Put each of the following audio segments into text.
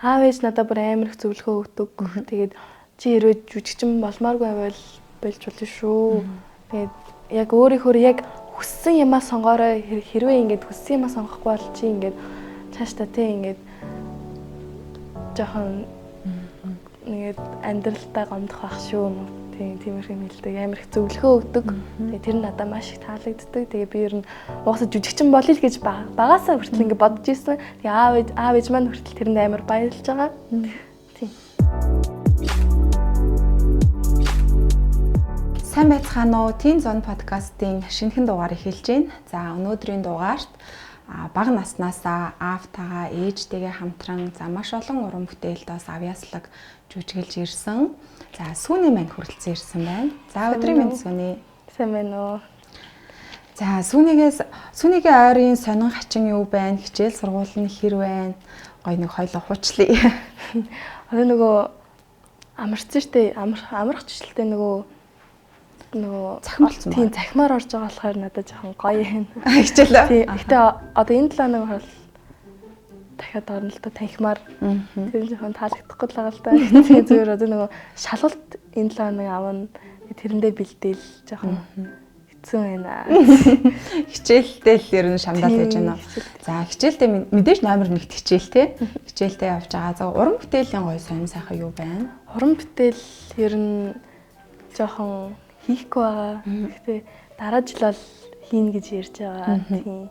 Аав ээж надад бүр амар их зөвлөгөө өгдөг. Тэгээд чи хэрвээ жүжигчин болмооргүй байвал болж болно шүү. Тэгээд яг өөрийнхөө яг хүссэн юмаа сонгоорой. Хэрвээ ингээд хүссэн юмаа сонгохгүй бол чи ингээд цаашдаа тий ингээд жоохон ингээд амьдралтаа гомдох байх шүү. Тиймэрхүү юм хэлдэг. Амар их зөвлөгөө өгдөг. Тэгээ тэр нь надад маш их таалагддаг. Тэгээ би ер нь угаасаа жүжигчин болъё л гэж багасаа хүртэл ингэ бодож исэн. Тэгээ аав ээж маань хүртэл тэрэнд амар баярлж байгаа. Тийм. Сайн байцгаана уу? Teen Zone podcast-ийн шинэхэн дугаар эхэлж байна. За өнөөдрийн дугаарт бага наснаасаа аавтайгаа ээжтэйгээ хамтран за маш олон уран бүтээлд бас авьяаслаг жүжиглж ирсэн. За Сүүний маань хүрэлцэн ирсэн байна. За өдрийн мэнд Сүүний. Сайн байна уу? За Сүүнийгээ ойрын сонин хачин юу байна? Хичээл сургууль нь хэр байна? Гой нэг хоёлоо хуучлаа. Одоо нөгөө амарсан штэ. Амрах жилтэй нөгөө цахим болсон байна. Тийм, цахимаар орж байгаа болохоор надад жоохон гоё юм. Хичээлээ. Тийм. Гэтэ одоо энэ 7 хоног бол дахиад орно л та танхимаар. Тэр жоохон таалагдахгүй л байгаа л та. Тийм зүгээр одоо нөгөө шалгалт энэ 7 хоног авна. Тэрэндээ бэлдээл жоохон хэцүү байна. Хичээлдээ л ер нь шамдаал байж байна. За хичээлдээ мэдээж номер 1-т хичээл те. Хичээлдээ явж байгаа. За уран бүтээлийн гоё сонин сайхан юу байна? Уран бүтээл ер нь жоохон хийхгүй байгаа. Гэхдээ дараа жил бол хийнэ гэж ярьж байгаа. Тийм.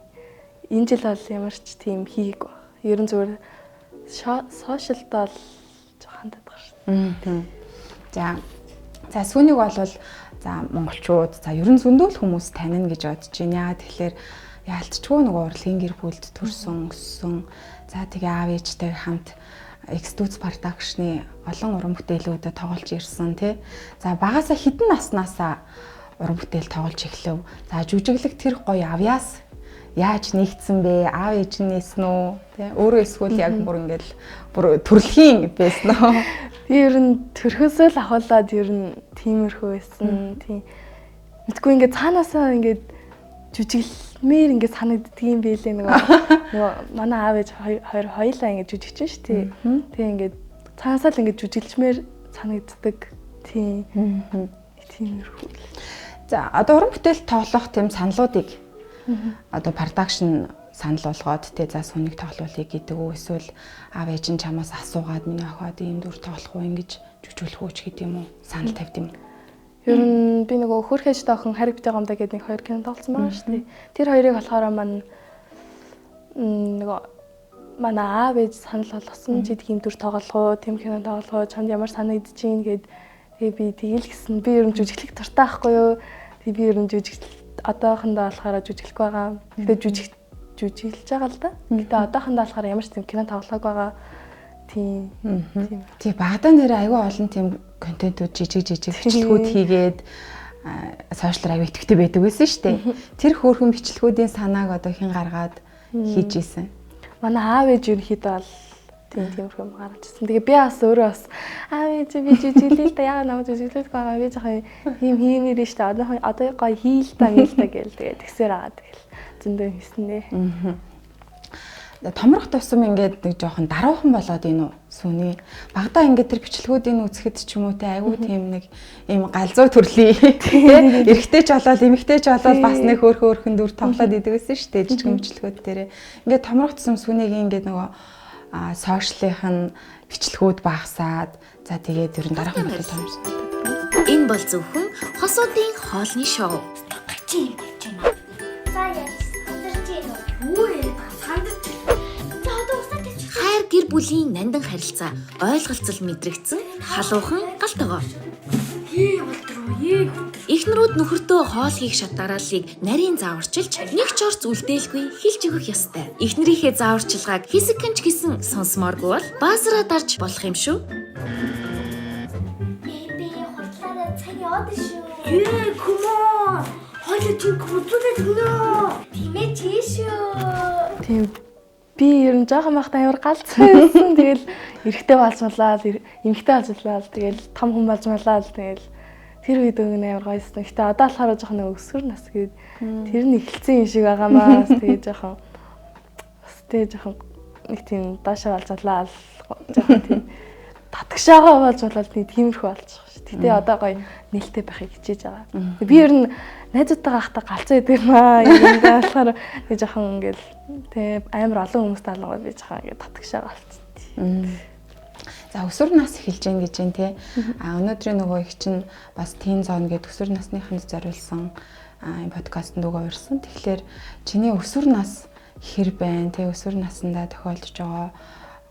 Энэ жил бол ямар ч тийм хийгээгүй. Ер нь зүгээр сошиалд бол жоохон хандаад байгаа шүү дээ. За Сүүнийг бол за монголчууд за ер нь зөндөө л хүмүүс танина гэж бодож байна. Яа тэгэхээр яалтчгүй нөгөө урлагийн гэр бүлд төрсөн, өссөн. За тэгээ аав ээжтэй хамт X2 production-ы олон уран бүтээлүүдэд тоглож ирсэн тий. За багасаа хэдэн наснаасаа уран бүтээл тоглож эхлэв. За жүжиглэх тэр гоё авьяас яаж нэгдсэн бэ? Аав ээж нь нээсэн үү? Тэ өөрөө эсвэл яг бүр ингээл бүр төрөлхийн байсан уу? Би ер нь төрхөөсөө л ахуулаад ер нь тиймэрхүү байсан. Тийм. Мэдгүй ингээд цаанаасаа ингээд жүжиглэмээр ингээд санагддаг юм байлээ нөгөө манай аав ээж хоёр хоёлаа ингээд жүжигчин шүү дээ. Тэгээ ингээд цаанаасаа л ингээд жүжиглэмээр санагддаг. Тийм. Тиймэрхүү. За одоо уран бүтээл тоглох тийм саналуудыг одоо production санал болгоод тэ за Сүүнийг тоглуулъя гэдэг үү эсвэл аав ээж нь чамаас асуугаад миний охид ийм дүр тоглох уу ингэж жүжиглэх үү ч гэдэг юм уу санал тавьд юм уу? Ер нь би нөгөө хөрхэж тоохон Хариг битээ гомдоо гэдэг нэг хоёр кино тоглосон байгаа шүү дээ. Тэр хоёрыг болохоор маань нөгөө манай аав ээж санал болгосон чи тийм дүр тоглох уу, тийм кино тоглох уу, чамд ямар санагдаж байна гэд тэгээ би тэгэл гисэн. Би ер нь жүжиглэх дуртай байхгүй юу? Тэгээ би ер нь жүжиглэх одоохондоо болохоор жүжиглэхгүй байгаа. Гэтэ жүжиглэж байгаа л да. Гэтэ одоохондоо болохоор ямар ч тийм кино тоглоог байгаа. Тийм. Тий багадаа нэр айгүй олон тийм контентууд жижиг бичлэгүүд хийгээд сошиалар айгүй идэвхтэй байдаг байсан шүү дээ. Тэр хөөрхөн бичлэгүүдийн санааг одоо хэн гаргаад хийж исэн? Манай аав ээж ерөнхийдөө бол тиймэрхүү юм гаргаж ирсэн. Тэгээ би бас өөрөө бас аав ээж би жүжиглээ л да яагаад намайг жүжиглэхгүй байгаа би жоохон ийм хиймээр нь шүү дээ. Одоо гоё хийл та мэл та гээл тэгээ тэгсээр агаад тэгэл зөндөө хийсэн нэ. Томрох тусам ингээд нэг жоохон даруухан болоод ийн үү Сүүний. Багадаа ингээд тэр бичлэгүүдийг үзэхэд ч юм уу те айгүй тийм нэг ийм галзуу төрлийн те эрэгтэй ч болоод эмэгтэй ч болоод бас нэг хөөрхөн дүр тоглоод идэг байсан шүү дээ жижигэн бичлэгүүд дээрээ. Ингээд томрох тусам Сүүнийг ингээд нөгөө сошиалынх нь бичлэгүүд багасаад за тэгээд ер нь дараахан болоод томсон. Энэ бол зөвхөн хосуудын хоолны шоу. Хайр гэр бүлийн нандин харилцаа, ойлголцол мэдрэгдсэн халуухан гал тогоо. Эхнэрүүд нөхөртөө хоол хийх шат дарааллыг нарийн зааварчилж, нэг ч орц үлдээлгүй хэлж өгөх ёстой. Эхнэрийнхээ зааварчилгааг хэсэгхэн ч гэсэн сонсомооргүй бол баасраа дарж болох юм шүү. Би хурдлаараа цаг яваад шүү. Ээ, come on. Хойлоо чи хөдлөлт өгнө. Тимээ чи шүү. Тийм. Би ер нь жоохон байхдаа амар галзуу байсан. Тэгэл эрэгтэй болж малаад, эмэгтэй болж малаад, тэгэл том хүн болж малаад, тэгэл тэр үед өгнө амар гоёсэн. Гэтэ одоо болохоор жоохон нэг өсвөр нас гээд тэр нь эхэлсэн юм шиг байгаамаа. Тэгээ жоохон бас тэгээ жоохон нэг тийм доошоо болж малаад Жоохон тийм татгшаагаа болж болоод нэг тиймэрхүү болчих ш. Гэтэ одоо гоё нээлттэй байхыг хичээж байгаа. Би ер нь найзуудтайгаа хахта галзуу идэг юм аа. Ингээд болохоор нэг жоохон ингээл тэ амар олон хүмүүстэй алгаад би жоохон ингээд татгшаагаа болчихсон. За өсвөр нас эхэлж гин гэж байна те. А өнөөдрийн нөгөө их чинь бас Teen Zone гэдэг өсвөр насныханд зориулсан энэ подкастт нөгөө урьсан. Тэгэхээр чиний өсвөр нас хэр байна те, өсвөр насндаа тохиолдож байгаа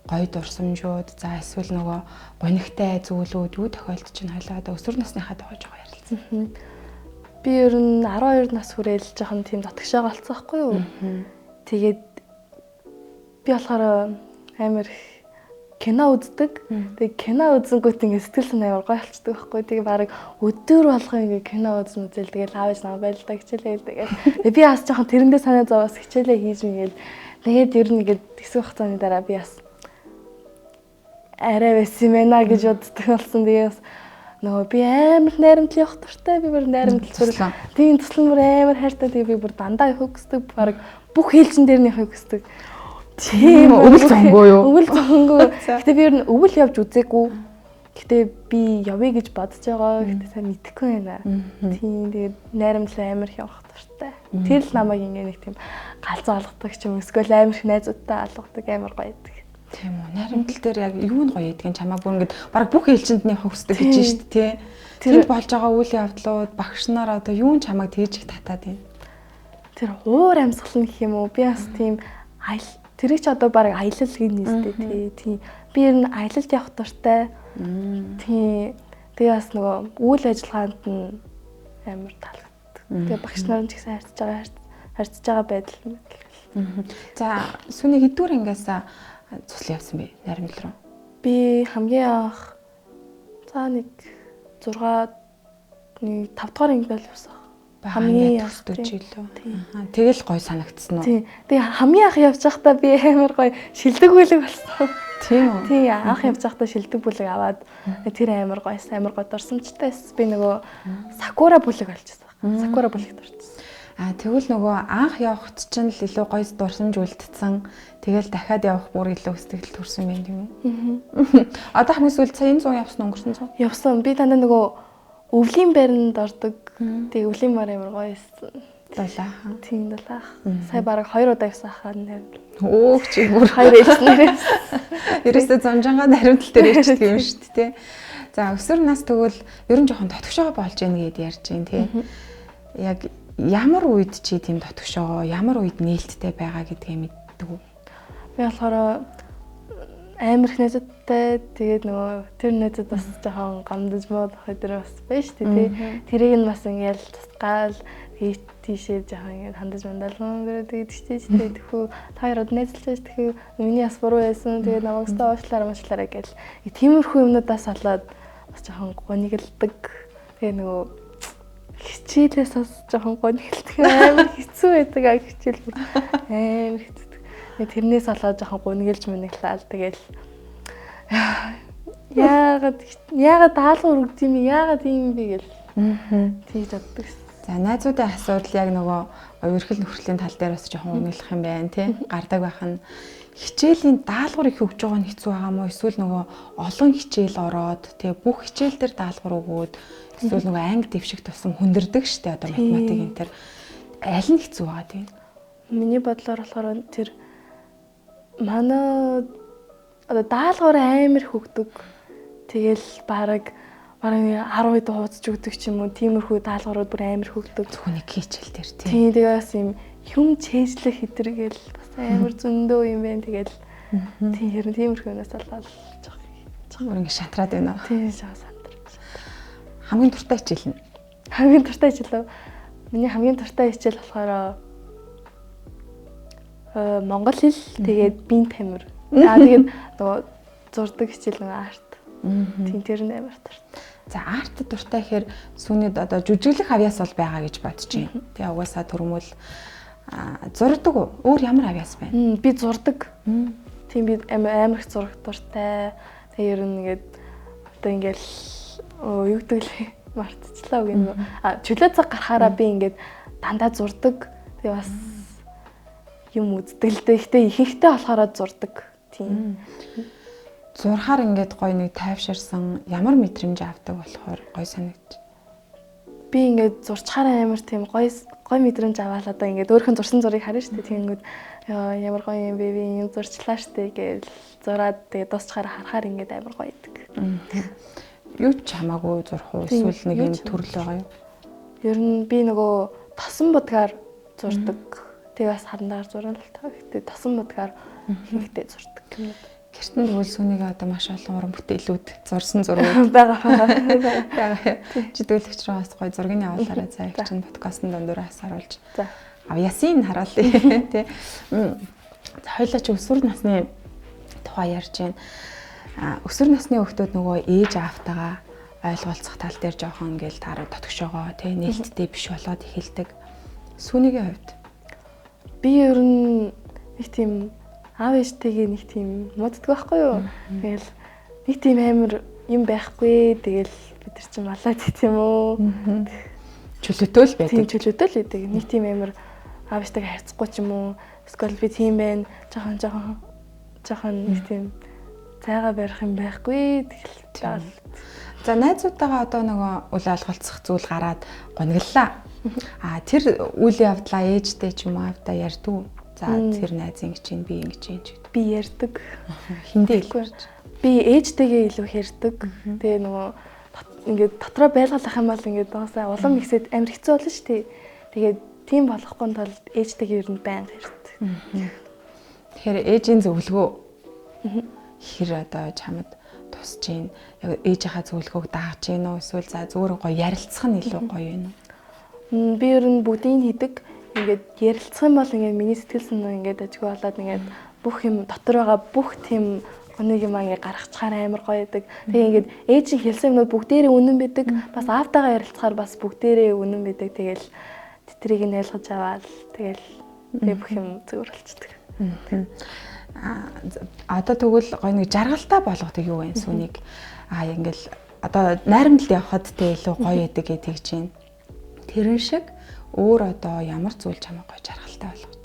гоё дурсамжууд, за эсвэл нөгөө гонигтай зүйлүүд юу тохиолдож байна хойлоо одоо өсвөр насныхаа тухай жоо ярилцсан. Би ер нь 12 нас хүрээл жоохон тийм татгшаага болцсон байхгүй юу? Тэгээд би болохоор амар их кино үздэг. Тэгээ кино үзэнгүүт ингээ сэтгэл санаа амар гоё болцдог байхгүй. Тэгээ бараг өдөр болго ингээ кино үзэн үзэл тэгэл аав ээж намайг байлдаа хичээлээ тэгэл. Тэгээ би бас жоохон тэрэндээ санаа зовоос хичээлээ хийж мгээл. Тэгээд ер нь ингээ хэсэг хугацааны дараа би бас арай байсан юм байна гэж боддог болсон. Тэгээ бас нөгөө би амар найрамдал явах дуртай. Би бүр найрамдал бүр тийм туслан бүр амар хайртай. Тэгээ би бүр дандаа явах хүсдэг. Бараг бүх ээлжин дээр нь явахыг хүсдэг. Тийм өвөл зонгоо юу? Өвөл зонгоо. Гэтэ би ер нь өвөл явж үзээгүй. Гэтэ би явъя гэж бодож байгаа. Гэтэ сайн мэдэхгүй байна. Тийм тэгээд найрамдал амар их явах дуртай. Тэр л намайг ингээ нэг тийм галзуу алгадаг ч юм эсвэл амар их найзуудтай алгадаг амар гоё байдаг. Тийм үү. Найрамдал дээр яг юу нь гоё идэгэн чамааг бүр ингээд бараг бүх ээлжинд нь явах хүсдэг гэж байна шүү дээ, тий. Тэнд болж байгаа үйл явдлууд багш нар одоо юу нь чамааг тэгж их татаад байна? Тэр уур амьсгал нь гэх юм уу? Би бас тийм аял тэрийг ч одоо бараг аялал гин нэстэй тий. Тийм. Би ер нь аялалд явах дуртай. Тийм. Тэгээ бас нөгөө үйл ажиллагаанд нь амар таалагддаг. Тэгээ багш нар нь ч гэсэн харьцаж байгаа байдал нь. За сүний хэддүгээр ангиас цуслан явсан бэ? Найрамдал руу. Би хамгийн анх за нэг 6 нэг 5 дугаар анги байл явсан. Хамгийн анх төсдөж илүү. Тэгэл гоё санагдсан уу? Тийм. Тэгээ хамгийн анх явж байхдаа би амар гоё шилдэг бүлэг болсон. Тийм үү? Тийм, анх явж байхдаа шилдэг бүлэг аваад тэр амар гоё, амар гоё дурсамжтай байсан. Би нөгөө сакура бүлэг олчихсан. Сакура бүлэгт орчихсон. А тэгвэл нөгөө анх явахт чинь л илүү гоё дурсамж үлдсэн. Тэгэл дахиад явах бүр илүү сэтгэл төрсөн байх юм уу? Одоо хамгийн сүүлд сая энэ 100 явсан өнгөрсөн 100? Явсан. Би дандаа нөгөө өвлийн байранд ордог. Тэгээ өвлийн байр амар гоё байсан. Дулаахан. Тийм дулаахан. Сая бараг 2 удаа явсан хаа нэр. Өөх чи бүр 2 ээлжнэр. Ерөөсөө зунжангаа наримтал дээр ирчихдэг юм шүү дээ, тэ. За өсвөр нас тэгвэл ер нь жоохон дотгошоогоо болж ийн гэд ярьж байна, тэ. Яг ямар үед чи тийм дотгошоогоо, ямар үед нээлттэй байгаа гэдгээ мэддэг үү? Би болохоор амар их найзуудтай, тэгээд нөгөө тэр найзууд бас жоохон гамдаж муудах өдөр бас байна шүү дээ, тий. Тэрийг нь бас ингээл тусгаал тийшээ жоохон ингээд хандаж мандал тэгээд тийч тий тэхүү та хоёрод найзалж тэхүү миний бас буруу байсан, тэгээд намайг өстө уучлаарай муучлаарай гэл тиймэрхүү юмнуудаас болоод бас жоохон гониглдаг. Тэгээ нөгөө хичээлээс бас жоохон гониглдаг, амар хэцүү байдаг а хичээл бүр амар хэцүү. Тэрнээс болоод жоохон гунигэлж муниглал тэгэл яагаад даалгавар өгд юм бэ? Яагаад ийм бэ гэл тэгж боддог. За найзуудын асуудал яг нөгөө өрхөл нөхрөлийн тал дээр бас жоохон гуниглах юм байна тий. Гардаг байх нь хичээлийн даалгавар их өгж байгаа нь хэцүү байгаа мó эсвэл нөгөө олон хичээл ороод тий бүх хичээл дээр даалгавар өгөөд эсвэл нөгөө анги дэвших тусам хүндэрдэг штэ одоо математик энэ төр аль нь хэцүү байгаа тий. Миний бодлоор болохоор тэр манай одоо даалгавар амар хөгдөг. Тэгэл бараг 10 хэд хуудасч өгдөг ч юм уу. Тиймэрхүү даалгаврууд бүр амар хөгдөг. Зөвхөн нэг хичээл дээр тий. Тийм тэгээ бас юм юм чэйжлэх хэдэргээл бас амар зөндөө юм байна. Тэгэл тийм ер нь тиймэрхүү юмнаас болоод жоох. Бүр ингэ шантраад байна уу? Тийм жоо сантраад. Хамгийн дуртай хичээл нь? Хамгийн дуртай хичээл үү? Миний хамгийн дуртай хичээл болохоор монгол хэл, тэгээд биеийн тамир. Аа тэгээд нөгөө зурдаг хичээл нөгөө арт. Тийм тэр нь амар дуртай. За арт дуртай гэхээр сүүнэд одоо жүжиглэх авьяас бол байгаа гэж бодож байна. Тэгээ угаасаа төрмөл зурдаг уу? Өөр ямар авьяас байна? Би зурдаг. Тийм би амар их зураг дуртай. Тэгээ ер нь ингээд одоо ингээл юу гэдэг лээ мартчихлаа үг юм. А чөлөө цаг гарахаараа би ингээд дандаа зурдаг. Тэгээ бас юм үздэг л дээ. Гэтэ ихэнхдээ болохоор зурдаг. Тийм. Зурхаар ингээд гоё нэг тайвширсан ямар мэдрэмж авдаг болохоор гоё санагдаж. Би ингээд зурчхаар амар тийм гоё гоё мэдрэмж аваад одоо ингээд өөрхөн зурсан зургийг харна шүү дээ. Тэгэнгүүт ямар гоё юм бэ, би юм зурчлаа шүү дээ гээл зураад тэгээ дуусчаар харахаар ингээд амар гоё идэг. Юу ч хамаагүй зурх уу эсвэл нэг юм төрөл байгаа юу? Ер нь би нөгөө тосон будгаар зурдаг. Тэгээ бас харандаар зурна л та. Гэтэ тосон будгаар ихэнхдээ зурдаг юм. Гэрт нь тэгвэл сүнийг одоо маш олон уран бүтээлүүд зурсан зургууд байгаа. Байгаа. Чи тэгвэл рүү бас гоё зургийг явуулаарай. За их чинь подкастн дундуур бас харуулж. За. Авьяасын хараалъя тий. За хоёлаа чи өсвөр насны тухай ярьж байна. Өсвөр насны хүүхдүүд нөгөө ээж аавтайгаа ойлголцох тал дээр жоохон ингээл таараа дотгошоогоо тий нээлттэй биш болоод эхэлдэг. Сүнийгийн хувьд би ер нь нэг тийм аав ээжтэйгээ нэг тийм мууддаг байхгүй юу. Тэгэл нэг тийм амар юм байхгүй. Тэгэл бид нар чинь малаад гэх юм уу. Чөлөөтэй л байдаг. Тийм чөлөөтэй л байдаг. Нэг тийм амар аав ээжтэйгээ харьцахгүй ч юм уу. Эсвэл би тийм байна. Жоохон нэг тийм зайгаа барих юм байхгүй. Тэгэл за найзуудтайгаа одоо нөгөө үл ойлголцох зүйл гараад гуниглаа. А тэр үйл явдлаа ээжтэй ч юм уу аавдаа ярьдгүй. За тэр найз ингэж чинь би ингэж чинь ч гэдэг. Би ярьдаг. Хиндэ илүү. Би ээжтэйгээ илүү ярьдаг. Тэгээ нөгөө ингээд дотроо байлгалах юм бол ингээд угаасаа улам ихсэд амар хэцүү болно шүү дээ. Тэгээд тийм болохгүй тулд ээжтэйгээ ер нь байнга ярьдаг. Тэгэхээр ээжийн зөвлөгөө хэр одоо чамд тусч гин яг ээжийнхаа зөвлөгөөг дагаж гин үү эсвэл за зүгээр гоё ярилцах нь илүү гоё юм уу? Би ер нь бүгдийг хийдэг. Ингээд ярилцах юм бол ингээд миний сэтгэл санаа ингээд ажгүй болоод ингээд бүх юм дотор байгаа бүх тийм гоныг юм ингээд гаргachаар амар гоё байдаг. Тэгээ ингээд ээжийн хэлсэн юмнууд бүгдээрээ үнэн байдаг. Бас аавтайгаа ярилцахаар бас бүгдээрээ үнэн байдаг. Тэгэл тэтрийг нь ойлгож аваад тэгэл тэгээ бүх юм зүгээр болчихдог. Одоо тэгвэл гоё нэг жаргалтай болгодог юу вэ сүнийг? Ингээл одоо найрамдалд явхад тэ илүү гоё яадаг гэдэг чинь. Тэрэн шиг өөр одоо ямар зүйл чамайг гоё жаргалтай болгож?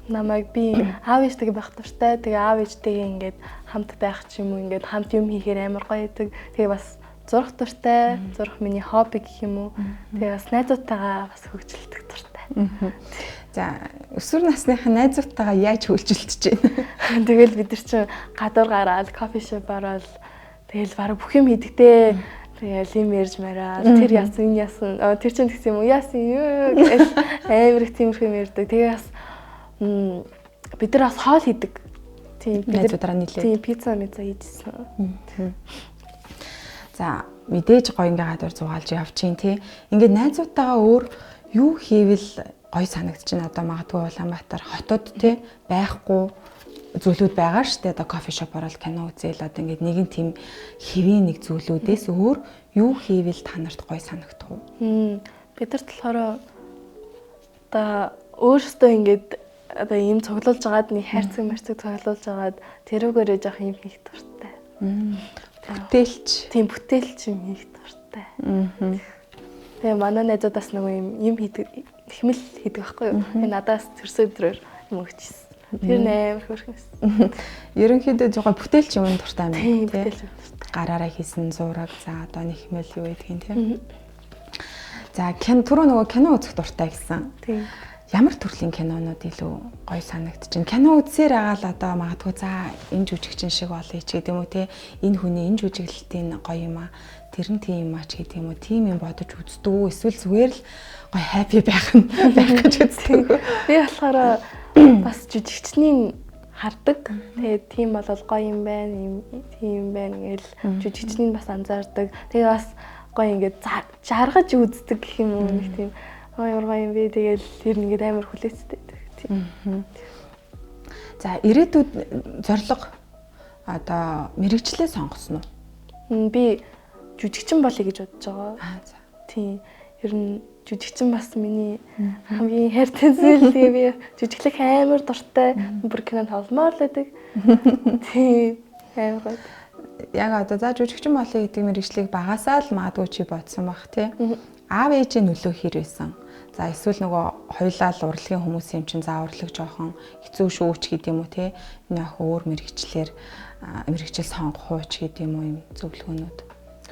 Намайг би аав ээжтэйгээ байх дуртай. Тэгээ аав ээжтэйгээ ингээд хамт байх ч юм уу ингээд хамт юм хийхээр амар гоё яадаг. Тэгээ бас зурх дуртай. Зурх миний хобби гэх юм уу. Тэгээ бас найзуудтайгаа бас хөгжилдөх дуртай. За өсвөр насныхаа найзуудтайгаа яаж хөгжилдөж байна? Тэгэл бид нар чинь гадуур гараад кофе шоп ороод тэгэл бараг бүх юм хийдэгтэй. Тэгэл юм ярьж мараад тэр яасан энэ яасан тэр чинь тэгсэн юм уу яасан юу гэл амар их тиймэрхүү юм ярьдаг. Тэгээ бас бид нар бас хоол хийдэг. Тийм бид найзуудаараа нийлээд тийм пицца мица хийжсэн. За мэдээж гоё ингээ гадуур зугаалж явчихин тий. Ингээд найзуудтайгаа өөр юу хийвэл гоё санагдчихна одоо магадгүй Улаанбаатар хотод тий байхгүй зүйлүүд байгаа шүү дээ. Одоо кофе шоп ороод кино үзээл одоо ингээд нэгэн тийм хэвийн нэг зүйлүүдээс өөр юу хийвэл та нарт гоё санагдах вэ? Бид нарт болохоор одоо өөрсдөө ингээд одоо ийм цуглуулж агаад нэг хайрцаг марцаг цуглуулж агаад тэрүүгээрээ жоох юм хийх дуртай. Бүтээлч. Тийм бүтээлч юм хийх дуртай. Тэгээ манай найзуудаас нөгөө юм хийдэг, хэмэл хийдэг байхгүй юу? Тэгээ надаас төрсөн өдрөөр юм өгчихсэн. Тэр амар хөөрхөн байсан. Ерөнхийдөө жоохон бүтээлч юм дуртай юм тийм бүтээлч юм дуртай. Гараараа хийсэн зураг, за одоо нэг хэмэл юу гэдгийг тийм. За түрүү нөгөө кино үзэх дуртай гэсэн. Тийм. Ямар төрлийн кинонууд илүү гоё санагдчихэв? Кино үзсээр байгаа л одоо магадгүй за энэ жүжигчин шиг болъё ч гэдэг юм уу те. Энэ хүний энэ жүжиглэлтийн гоё юм аа. Тэр нь тийм юм аа ч гэдэг юм уу. Тийм юм бодож үздэг үү? Эсвэл зүгээр л гоё happy байх нь байх гэж үздэг үү? Би болохоор бас жүжигчнийг хардаг. Тэгээд тийм болол гоё юм байна, тийм юм байна гэл жүжигчнийг бас анзаардаг. Тэгээ бас гоё ингээд жаргаж үздэг гэх юм уу нэг тийм ямар гоё юм бэ. Тэгэл ер нь ингээд амар хүлээцтэй. Тийм. За ирээдүйд зорилго одоо мэрэгчлээ сонгосон уу? Би жүжигчин болъё гэж бодож байгаа. За. Тийм. Ер нь жүжигчин бас миний хамгийн хайртай зүйл. Тэгээ би жүжиглэх амар дуртай. Бүр кинонд тогломоор л байдаг. Тийм. Амар гоё. Яг одоо за жүжигчин болъё гэдэг мэрэгчлийг багасаа л магадгүй чи бодсон бах тий. Аав ээжийн нөлөө хэр байсан? За эсвэл нөгөө хоёлаа л урлагийн хүмүүс юм чинь за урлаг жоохон хэцүү шүүч гэдэг юм уу те. Миний охин өөр мэрэгчлэр мэргэжил сонгох уу ч гэдэг юм уу юм зөвлөгөөнүүд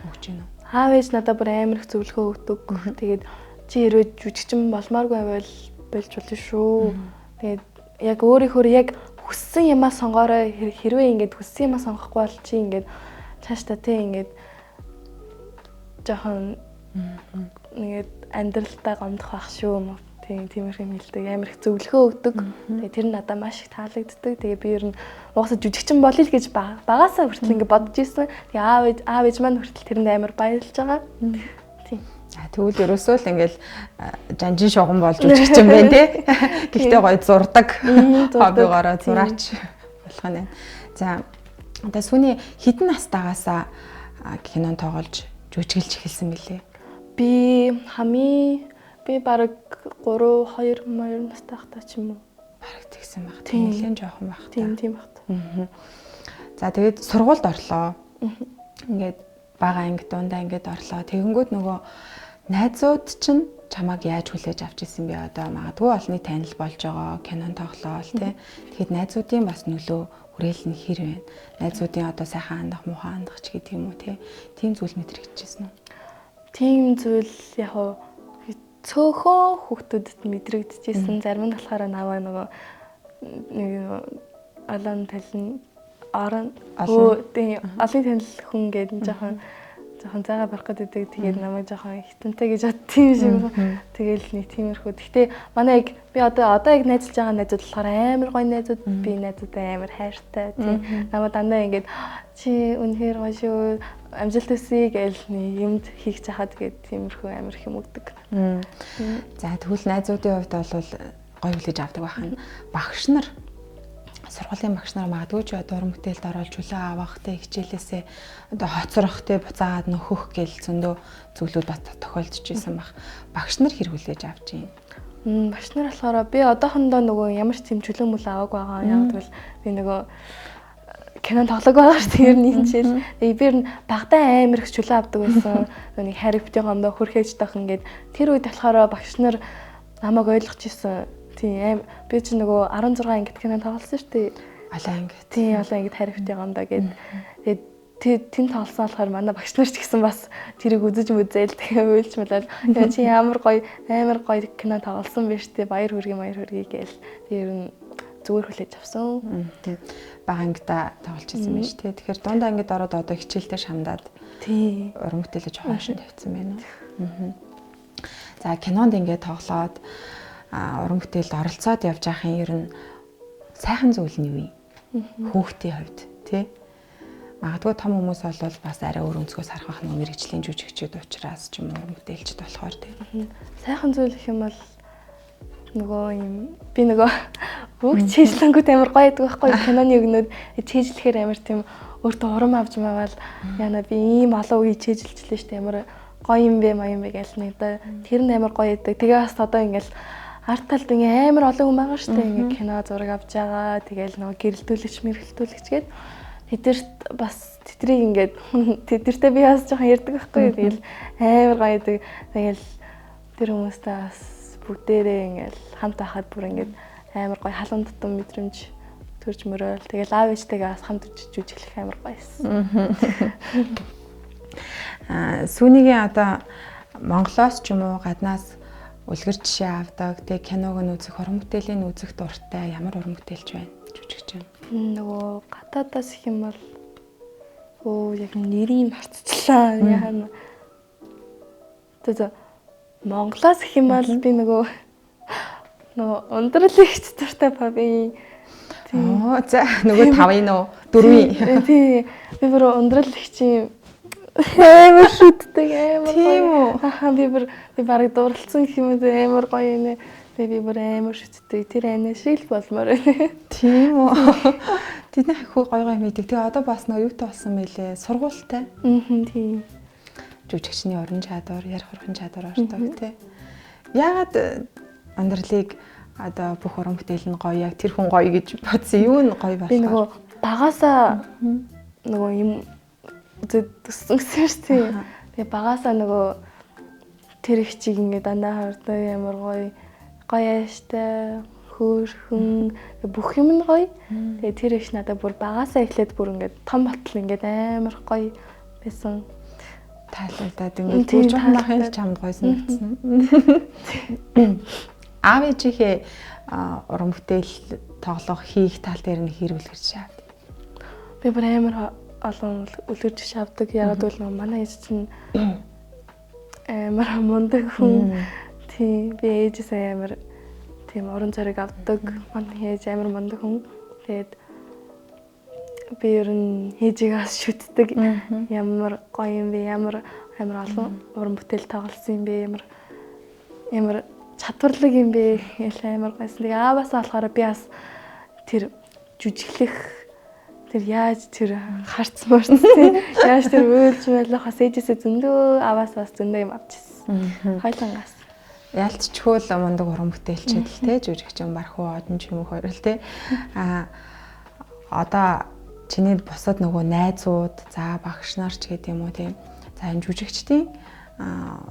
өгч гинэ үү? Аав ээж надад бүр амар их зөвлөгөө өгдөг. Тэгээд чи хэрвээ жүжигчин болмооргүй байвал болж болно шүү. Тэгээд яг өөрийнхөө яг хүссэн юмаа сонгоорой. Хэрвээ ингээд хүссэн юмаа сонгохгүй бол чи ингээд цаашдаа тий ингээд жоохон ингээд амьдралтаа гомдох байх шүү юм уу. Тийм тиймэрхүү юм хэлдэг. Амар их зөвлөгөө өгдөг. Тэгээ тэр нь надад маш их таалагддаг. Тэгээ би ер нь угаасаа жүжигчин болъё л гэж багасаа хүртэл ингээд бодож исэн. Тэгээ аав ээж маань хүртэл тэрэнд амар баярлж байгаа. Тийм. Тэгвэл ерөөсөө л ингээл жанжин шугам болж жүжигчин байна тий. Гэхдээ гоё зурдаг. Хоббигоороо зураач болох нь. За одоо сүүний хэдэн настайгаасаа кинон тоглож жүжиглж эхэлсэн бэлээ? Би хамгийн би бараг 3 2 2 настай байхдаа ч юм уу. Бараг тэгсэн байх. Тийм нэлээд жоохон байх. Тийм байх. За тэгээд сургуульд орлоо. Ингээд бага анги, дундаа ангид орлоо. Тэгэнгүүт нөгөө найзууд чинь чамайг яаж хүлээж авч ирсэн бэ? Одоо магадгүй олонний танил болж байгаа, кинон тоглоол тий. Тэгэхэд найзуудын бас нөлөө хүрээл нь хэр вэ? Найзуудын одоо сайхан хандах, муухай хандах ч гэдэг юм уу тий. Тийм зүйл мэдрэгдэжсэн үү? Тийм зүйл яг уу цөөхөн хүүхдүүдэд мэдрэгдэжсэн. Зарим нь болохоор наваа нөгөө нэг олон талын орон тийм олон танил хүн гэдэг жоохон зайгаа барах гэдэг. Тэгээд намайг жоохон хитэнтэй гэж боддсон юм шиг. Тэгэл нэг тиймэрхүү. Гэхдээ манай яг би одоо яг найзалж байгаа найзууд болохоор амар гоё найзууд. Би найзуудаа амар хайртай. Тийм намайг дандаа ингээд чи үнэхээр гоё шүү, амжилт хүсье гэж нэг юмд хийх чахаад тэгээд тиймэрхүү амар их юм өгдөг. За тэгвэл найзуудын хувьд бол гоё хүлээж авдаг байх нь. Багш нар, сургуулийн багш нар магадгүй ч одоо уран бүтээлд оруулж чөлөө авах те, хичээлээсээ одоо хоцрох те, буцаагаад нөхөх гэл зөндөө зүйлүүд бас тохиолдож исэн баг. Багш нар хэр хүлээж авч юм? Багш нар болохоор би одоохондоо нөгөө ямар ч тийм чөлөө мөл аваагүй байгаа. Яг тэгвэл би нөгөө кинон тоглог байгаа шүү дээ. Ер нь энэ жил. Тэгээ би ер нь багадаа амар их чөлөө авдаг байсан. Нэг хайр битгий гомдоо хөрхөөж таах ингээд тэр үед болохоор багш нар намайг ойлгож исэн. Тийм би чи нөгөө 16 ангид кино тоглосон шүү дээ. Олон анги. Тийм олон ангид хайр битгий гомдоо гээд. Тэгээд тэн тоглосон болохоор манай багш нар ч гэсэн бас тэрийг үзэж мүзээл тэгээ уйлж мэлэл. Тэгээ чи ямар гоё амар гоё кино тоглосон бэ шүү дээ. Баяр хүргэе баяр хүргэе гээл. Тэр ер нь зүгээр хүлээж авсан. Тийм. Бага ангидаа тоглож ирсэн байх шүү дээ. Тэгэхээр дунд ангид ороод одоо хичээлдээ шамдаад тийм уран бүтээлээ жоохон хойшин тавьсан байна уу? За кинонд ингээд тоглоод уран бүтээлд оролцоод явж байхын ер нь сайхан зүйл нь юу юм? Хүүхдийн хувьд тий. Магадгүй том хүмүүс бол бас арай өөр өнцгөөс харах байх нэг мэрэгжлийн жүжигчд учраас ч юм уу уран бүтээлчд болохоор тий. Сайхан зүйл гэх юм бол нөгөө юм би нөгөө үг чийжлэнгүүт амар гоё байдаг байхгүй киноны өгнөд чийжлэхээр амар тийм өөртөө урам авч маавал яна би ийм олон үгийг чийжилчлээ шүү дээ, амар гоё юм бэ маа юм бэ гэл нэг да тэр нь амар гоё байдаг. Тэгээ бас одоо ингээл арт талд ингээ амар олон хүн байгаа шүү дээ, ингээ кино зураг авч байгаа, тэгээл нөгөө гэрэлтүүлэгч мэргэлтүүлэгч гээд тэдэрт бас тэдрийг ингээд тэдэртээ би бас жоохон ярьдаг байхгүй, тэгэл амар гоё байдаг. Тэгэл тэр хүмүүстэй бас бүгдээрээ ингээл хамт байхад бүр ингээд амар гоё халуун тутам мэдрэмж төрж мөрөөл. Тэгэл аав ээжтэйгээ бас хамт жүжиглэх амар гоё байсан. Сүүнийгийн одоо Монголоос ч юм уу гаднаас үлгэр жишээ авдаг, тэг киног нь үзэх, уран бүтээлийн үзэх дуртай ямар уран бүтээлч байна? Жүжигч юм. Нөгөө гадаадаас их юм бол яг нэрийг мартчихлаа. Яа. Тэгээ Монголоос гэх юм бол би нөгөө ундрал ихч дуртай ба би. Оо за нөгөө 5-ын үү 4-ийн. Тий. Би бүр ундрал ихчийн амар шүтдэг амар гоё. Тийм үү? Ахаа би бараг дурлцсан гэх юм уу амар гоё нэ. Би бүр амар шүтдэг. Тэр ана шиг л болмоор байна. Тийм үү? Тэдний хүү гоё гоё мэддэг. Тэгээ одоо бас нөгөө юутай болсон мэлээ? Сургуультай. Тийм. Жүжигчний уран чадвар, ярих уран чадвар ордог тий. Яагаад ундралыг одоо бүх уран бүтээл нь гоё, яг тэр хүн гоё гэж бодсон юу нь гоё болохоор? Би нөгөө багасаа нөгөө юм үзээд төссөн гэсэн шүү дээ. Тэгээ багасаа нөгөө тэр их чиг ингээд дандаа хардаг амар гоё гоё ааштай Хөөрхөн бүх юм нь гоё. Тэгээ тэр их надад бүр багасаа эхлээд бүр ингээд том болтол ингээд амар гоё байсан. Таалагдаад ингээд бүр жоохон байхын л чамд гоё санагдсан. Аав ээжийнхээ уран бүтээл тоглох хийх тал дээр нь хэр үлгэрч авд? Би бүр амар олон үлгэрч авдаг. Ягаад гэвэл манай ээж чинь амар мундаг хүн. Тийм, би ээжээсээ амар тийм уран зориг авдаг. Манай ээж амар мундаг хүн. Тэгээд би ер нь ээжийгээс шүтдэг. Ямар гоё юм бэ? Ямар амар олон уран бүтээл тоглосон юм бэ? Ямар ямар чадварлаг юм бэ? Гэл амар гойсон. Тэгээ ааваасаа болохоор би бас тэр жүжиглэх тэр яаж тэр харц марц тийм яаж тэр уйлж байлах бас ээжээсээ зөндөө ааваас бас зөндөө юм авчихсан. Хоёлонгоос. Ялцчгүй л мундаг уран бүтээлчэд л те жүжигчин бархуу одон ч юм уу хоёр л те. А одоо чиний бусад нөгөө найзууд за багш нар ч гэдэг юм уу те. За энэ жүжигчдийн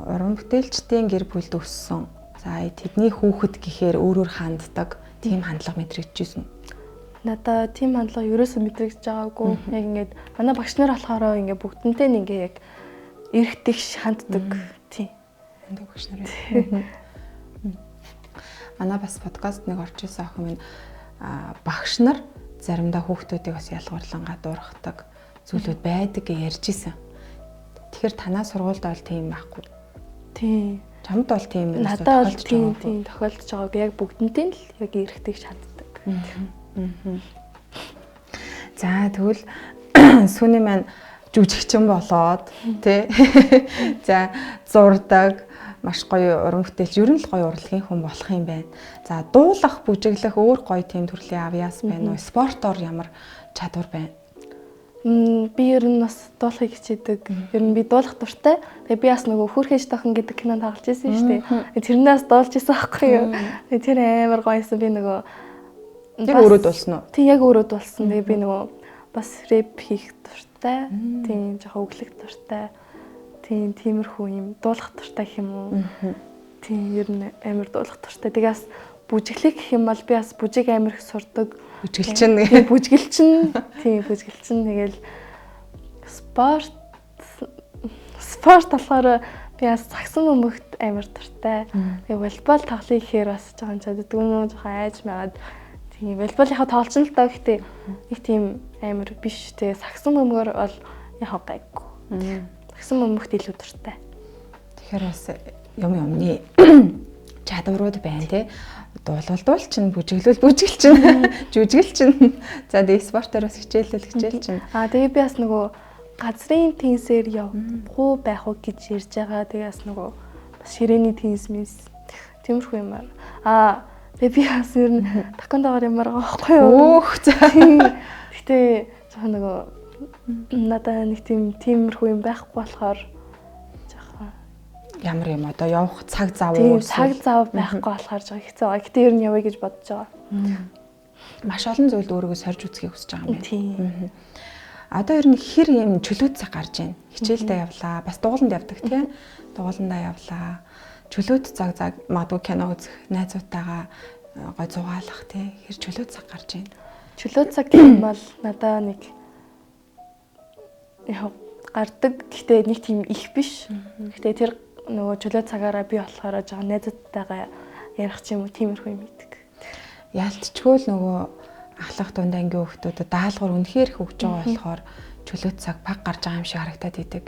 уран бүтээлчдийн гэр бүлд өссөн. За тэдний хүүхэд гэхээр өөрөөр ханддаг тийм хандлага мэдрэгдэжсэн. Надаа тийм хандлага ерөөсөө мэдрэгдэж байгаагүй. Яг ингээд манай багш нар болохоор ингээд бүгдэнтэй нь ингээд яг эрх тэгш ханддаг. Тийм. Мундаг багш нар. Манай бас подкаст нэг орж исэн охин минь багш нар заримдаа хүүхдүүдийг бас ялгуурлан гадуурхдаг зүйлүүд байдаг гэж ярьж исэн. Тэгэхээр танаа сургуульд бол тийм байхгүй. Тийм. Чамд бол тийм юм тохиолдож байгаа. Тийм, тохиолдож байгааг яг бүгдэнтэй л яг эрх тэгш ханддаг. За тэгвэл сүүний маань жүжигчин болоод тий. За зурдаг маш гоё уран бүтээлч, ер нь л гоё урлагийн хүн болох юм байна. За дуулах, бүжиглэх өөр гоё тийм төрлийн авьяас байна уу? Спортоор ямар чадвар байна? Би ер нь бас дуулахыг хичээдэг. Ер нь би дуулах дуртай. Тэгээ би бас нөгөө Хөөрхөн охин гэдэг кинонд тоглож байсан шүү дээ. Тэрнээс дуулж исэн байхгүй юу? Тэр амар гоёсэн. Би нөгөө яг өөрөө дуулсан уу? Тийм, яг өөрөө дуулсан. Тэгээ би нөгөө бас рэп хийх дуртай. Тийм, жоохон өглөх дуртай. Тийм, тиймэрхүү юм дуулах дуртай гэх юм уу? Тийм, ер нь амар дуулах дуртай. Тэгээ бас бүжиглэх гэх юм бол би бас бүжиг амар их сурдаг. Бүжиглчин. Тийм, бүжиглчин. Тийм, бүжиглчин. Тэгэл спорт болохоор би бас цагсан бөмбөгт амар дуртай. Тэгээ волейбол тоглоё гэхээр бас жоохон чаддгүй юм уу, жоохон айж магаад. Тийм, волейбол яг тоглолцсон л доо, гэхдээ нэг тийм амар биш. Тэгээ сагсан бөмбөгөөр бол яг гайгүй. Сагсан бөмбөгт илүү дуртай. Тэгэхээр бас юм юмны чадварууд байна те. Дуулвал дуул чинь, бүжиглвэл бүжигл чинь, жүжигл чинь. За тэгээ спортоор бас хичээлэл хичээл чинь. Аа тэгээ би бас нөгөө газрын теннисээр явах уу байх уу гэж ярьж байгаа. Тэгээ бас нөгөө бас ширээний теннис мэс тиймэрхүү юмар. Аа тэгээ би бас ер нь такондогоор ямар байгаа байхгүй юу? Өөх за. Гэтэ жоохон нөгөө надаа нэг тийм тиймэрхүү юм байхгүй болохоор жоохон ямар юм одоо явах цаг зав уу? Цаг зав байхгүй болохоор жоохон хэцүү байгаа. Гэтэ ер нь явъя гэж бодож байгаа. Маш олон зүйлд өөрийгөө сорж үзхийг хүсэж байгаа юм байна. Тийм. Одоо ер нь хэр юм чөлөөт цаг гарч байна. Хичээлдээ явлаа. Бас дууланд явдаг тийм. Дууландаа явлаа. Чөлөөт цаг цаг магадгүй кино үзэх, найзуудтайгаа гой зугаалах тийм. Хэр чөлөөт цаг гарч байна. Чөлөөт цаг гэх юм бол надаа нэг яг гардаг. Гэхдээ нэг тийм их биш. Гэхдээ тэр нөгөө чөлөө цагаараа би болохоор жоохон найзуудтайгаа ярих ч юм уу тиймэрхүү юм хийдэг. Ялцчгүй л нөгөө ахлах дунд ангийн хүүхдүүдэд даалгавар үнэхээр их өгч байгаа болохоор чөлөөт цаг баг гарч байгаа юм шиг харагдаад идэг.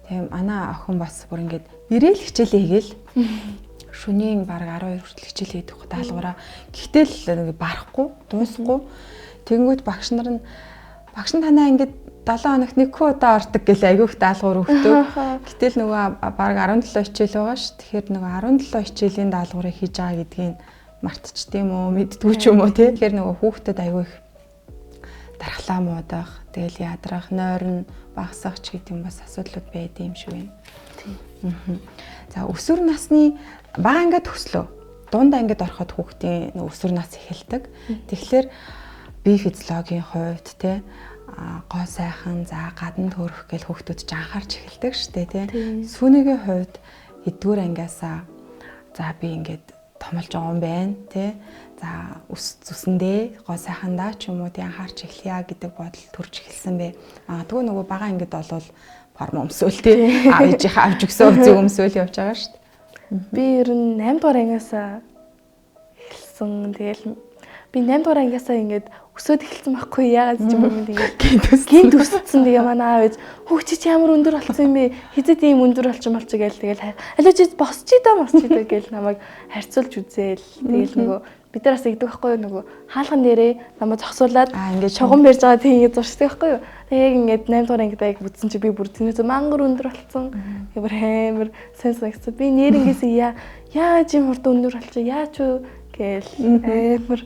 Тийм манай охин бас бүр ингээд ирээл хичээлээ хийгээл шөнийн бараг 12 хүртэл хичээл хийдэг даалгавраа. Гэхдээ л нэг барахгүй, дуусахгүй. Тэгэнгүүт багш нар нь багш нь танаа ингээд 7 хоногт нэг удаа ордог гэл айгүйх даалгавар өгдөг. Гэтэл нөгөө бараг 17 хичээл байгаа ш. Тэгэхээр нөгөө 17 хичээлийн даалгаврыг хийж байгаа гэдгийг мартчихдээ юм уу, мэддгүй ч юм уу тий. Тэгэхээр нөгөө хүүхдэд айгүй их дархлаа муудах, тэгэл ядрах, нойрон багасах ч гэдэг юм бас асуудлууд байд юм шиг байна. Тийм. За өсвөр насны бага ангид төгслөө. Дунд ангид ороход хүүхдийн өсвөр нас эхэлдэг. Тэгэхээр бие физиологийн хувьд тий гоо сайхан за гадна төрөх гэл хүүхдүүд ч анхаарч эхэлдэг штэ тий. Сүүнийгийн хувьд эдгээр ангиасаа за би ингээд томолж байгаа юм байна тий. За өс зүсэндээ гоо сайхандаа ч юм уу тий анхаарч эхлэе гэдэг бодол төрж эхэлсэн бэ. Магадгүй нөгөө бага ангид болвол форм өмсөөл тий. Аав ээжийнхээ авч өгсөн өвзөг өмсөөл явж байгаа шүү дээ. Би ер нь 8 дугаар ангиасаа эхэлсэн. Тэгэл би 8 дугаар ангиасаа ингээд өсөөд эхэлсэн байхгүй яагаад ч юм бэ тэгээд гинт өссөн. Тэгээ манай аав ээж хүүхд чи ямар өндөр болсон юм бэ? Хизээ тийм өндөр болчих болчих гээл тэгэл алуу чи босч да мосч да гээл намайг харьцуулж үзээл. Тэгэл нөгөө бид нар бас игдэг байхгүй юу нөгөө хаалган дээрээ намайг зогсуулаад ингээд чуган барьж байгаа тийм ингээд зуршдаг байхгүй юу. Тэгээ яг ингээд 8 дугаар ангид яг бүтсэн чи би бүр тэрнээс мангар өндөр болсон. Тэгээ бүр амар сайн санагцсан. Би нэрнгээсээ яаж юм хурдан өндөр болчих яаж юу гээл амар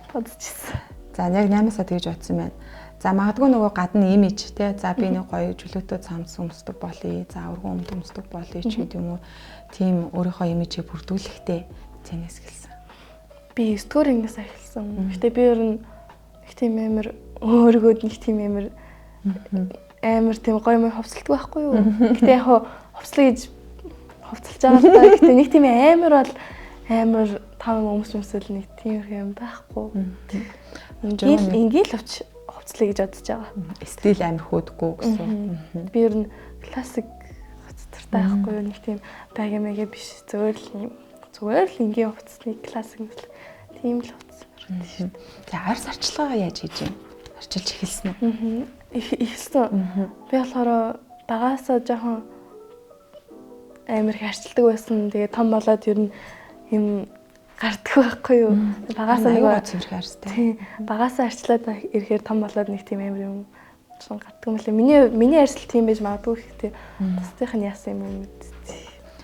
бодчихсон. За яг 8-аас тэгж бодсон байна. За магадгүй нөгөө гадна имиж те. За би нэг гоё чөлөөтэй цамц өмсдөг болъё. За өргөн өмд өмсдөг болъё ч гэдэг юм уу. Тийм өөрийнхөө имижийг бүрдүүлэхдээ тэнэс эхэлсэн. Би 9 дугаар ангиас эхэлсэн. Гэтэ би ер нь нэг тийм амар өөргөөд нэг тийм амар амар тийм гоё мой хувцалдаг байхгүй юу. Гэтэ яг хувцлаа гэж хувцалж байгаа л та. Гэтэ нэг тийм амар бол амар тав юм өмс өмсөл нэг тийм юм байхгүй. Энгийн л хувцлаа гэж бодож байгаа. Стил амар хөөдгөө гэсэн. Би ер нь классик хувцас дуртай байхгүй юу. Нэг тийм баг мэгэ биш зүгээр л юм. Зүгээр л энгийн хувцсны классик мэт тийм л хувцас дуртай шүү. За арьс арчилгаагаа яаж хийж юм? Арчилж эхэлсэн үү? Эхэлсэн. Би болохоор багаасаа жоохон амар их арчилдаг байсан. Тэгээ том болоод ер нь юм гарддаг байхгүй юу. Багаасаа нэг цэвэрхэн арьстай. Тийм. Багаасаа арчлаад ирэхээр том болоод нэг тийм амар юм сон гарддаг юм лээ. Миний арьс л тийм байж магадгүй гэхдээ бусдынх нь яасан юм бэ?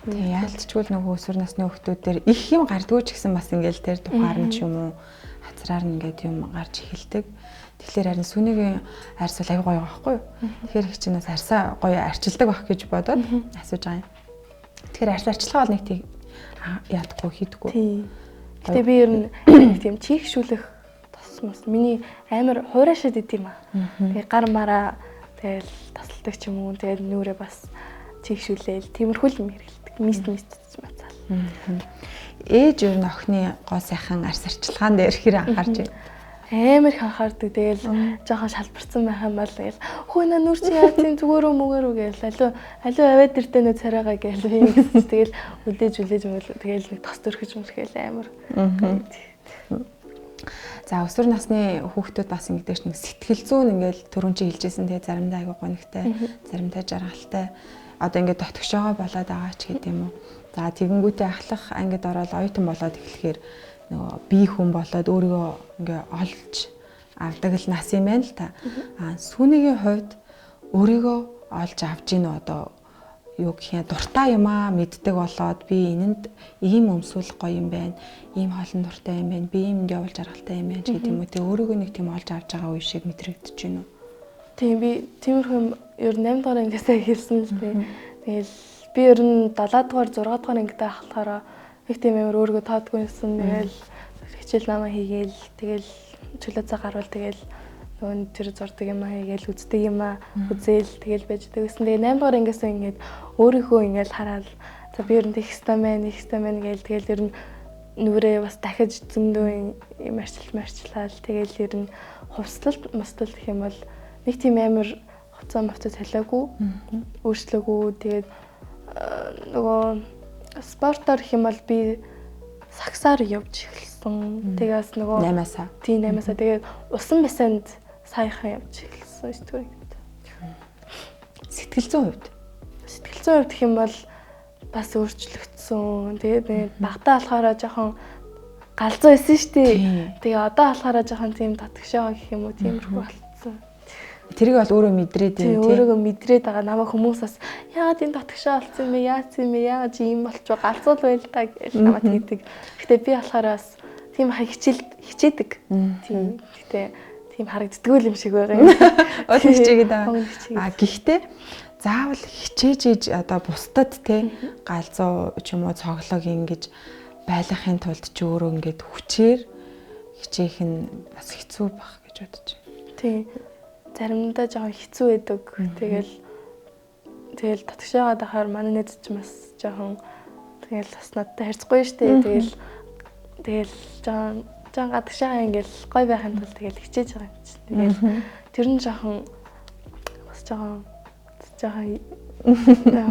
Тийм яалтчгүй л нөгөө өсвөр насны хүүхдүүд их юм гардггүй ч гэсэн бас ингээл тэр тухаар нь ч юм уу хацраар нь ингээд юм гарч эхэлдэг. Тэгэхээр харин сүнийгийн арьс бол аюу гоё байхгүй юу? Тэгэхээр их чинь бас арьсаа гоё арчилдаг байх гэж бодоод асууж байгаа юм. Тэгэхээр арьс арчилгаа бол нэг тийм яадаггүй хийдэггүй. Тийм. Гэтэ би ер нь нэг тийм чийгшүүлэх тосмос миний амар хуурайшаад идэм аа. Тэгээ гар мараа тэгэл тасалдаг ч юм уу. Тэгээд нүрээ бас чийгшүүлээл тиймэрхүү л юм хэрэгэлдэг. Мист мист мацаал. Ээж ер нь охины гоо сайхан арьс арчилгаан дээр хэр анхаарч байна? Амар их анхаардаг. Тэгэл жоохон шалбарсан байх юм бол тэгэл хөө на нүр чи яа тийм зүгээр үү мүгээр үү гээл алуу аваад ирдэ нөө царайгаа гээл би ингэсэн. Тэгэл үлээж мөл тэгэл нэг тос төрхөж мөрхөөл амар. За өсвөр насны хүүхдүүд бас ингэдэг ш нэг сэтгэл зүйн ингээл түрүүн чи хэлжсэн те заримдаа айгуу гонигтай, заримдаа жаргалтай. Одоо ингээд дотгошоогоо болоод байгаа ч гэдэг юм уу. За тэгэнгүүтээ ахлах ангид ороод оюутан болоод эхлэхээр нөгөө бие хүн болоод өөрийгөө ингээ олж авдаг л нас юм байна л та. Аа сүүнийгийн хувьд өөрийгөө олж авч гин одоо юу гэх юм дуртай юм аа мэддэг болоод би энэнд ийм өмсүүл гоё юм байна, ийм хоолн дуртай юм байна, би иймд явуул жаргалтай юм байна ч гэдэг юм уу. Тэг өөрийгөө нэг тийм олж авч байгаа үе шиг мэдрэгдэж байна уу? Тийм би тиймэрхүү юм ер нь 8 дугаар ангиасаа эхэлсэн л дээ. Тэгэл би ер нь 7 дугаар 6 дугаар ангидаа ахлахаараа нэг тийм амар өөрийгөө тоодгүй юмсан. Тэгэл хичээл намаа хийгээл тэгэл чөлөө цаг гарвал тэгэл нөгөө тэр зурдаг юм аа хийгээл үздэг юм аа үзээл тэгэл байж байгаа гэсэн. Тэгээ 8 дугаар ангиасаа ингээд өөрийнхөө ингээд хараад за би ер нь тех ёстой мэн, их ёстой мэн гээл тэгэл ер нь нүрээ бас дахиж зөндөө юм арчилж марчлал тэгэл ер нь хувцлалт мостол гэх юм бол нэг тийм амар хувцас мовцоо цалиагүй өөрчлөөгүй. Тэгээд нөгөө спортоор гэх юм бол би сагсаар явж эхэлсэн. Тэгээс нөгөө 8-аас. Тийм 8-аас. Тэгээд усан басанд саяхан явж эхэлсэн 9 дугаар ангид. Сэтгэл зүйн хувьд. Сэтгэл зүйн хувьд гэх юм бол бас өөрчлөгдсөн. Тэгээд багтаа болохоор жоохон галзуу байсан шүү дээ. Тэгээ одоо болохоор жоохон тийм татгшаа гэх юм уу тиймэрхүү болцсон. Тэрийг бол өөрөө мэдрээд байна тийм. Өөрийгөө мэдрээд байгаа. Намайг хүмүүс бас яагаад энэ татгшаа болсон юм бэ? Яац юм бэ? Яагаад чи ийм болчихоо галзуу л байл та гэж намайг тэгдэг. Гэтэ би болохоор бас тийм хичээдэг. Тийм. Гэтэ тийм харагддаггүй юм шиг байгаа юм. Уул хичээгээд байгаа. А гэхдээ заавал хичээж иж одоо бусдад те галзуу ч юм уу цоглог ингэж байлгахын тулд чи өөрөө ингээд хүчээр хичээх нь бас хэцүү байх гэж бодож байна. Тийм. Заримдаа жоохон хэцүү байдаг. Тэгэл татгшаагаад ахаар манай найз ч бас жоохон тэгэл бас надтай харьцахгүй шүү дээ. Тэгэл Тэгэл жоон жоон гадагшаа ингээл гоё байхын тулд тэгэл хичээж байгаа юм чинь. Тэгэл тэр нь жоохон бас жоохон жоохон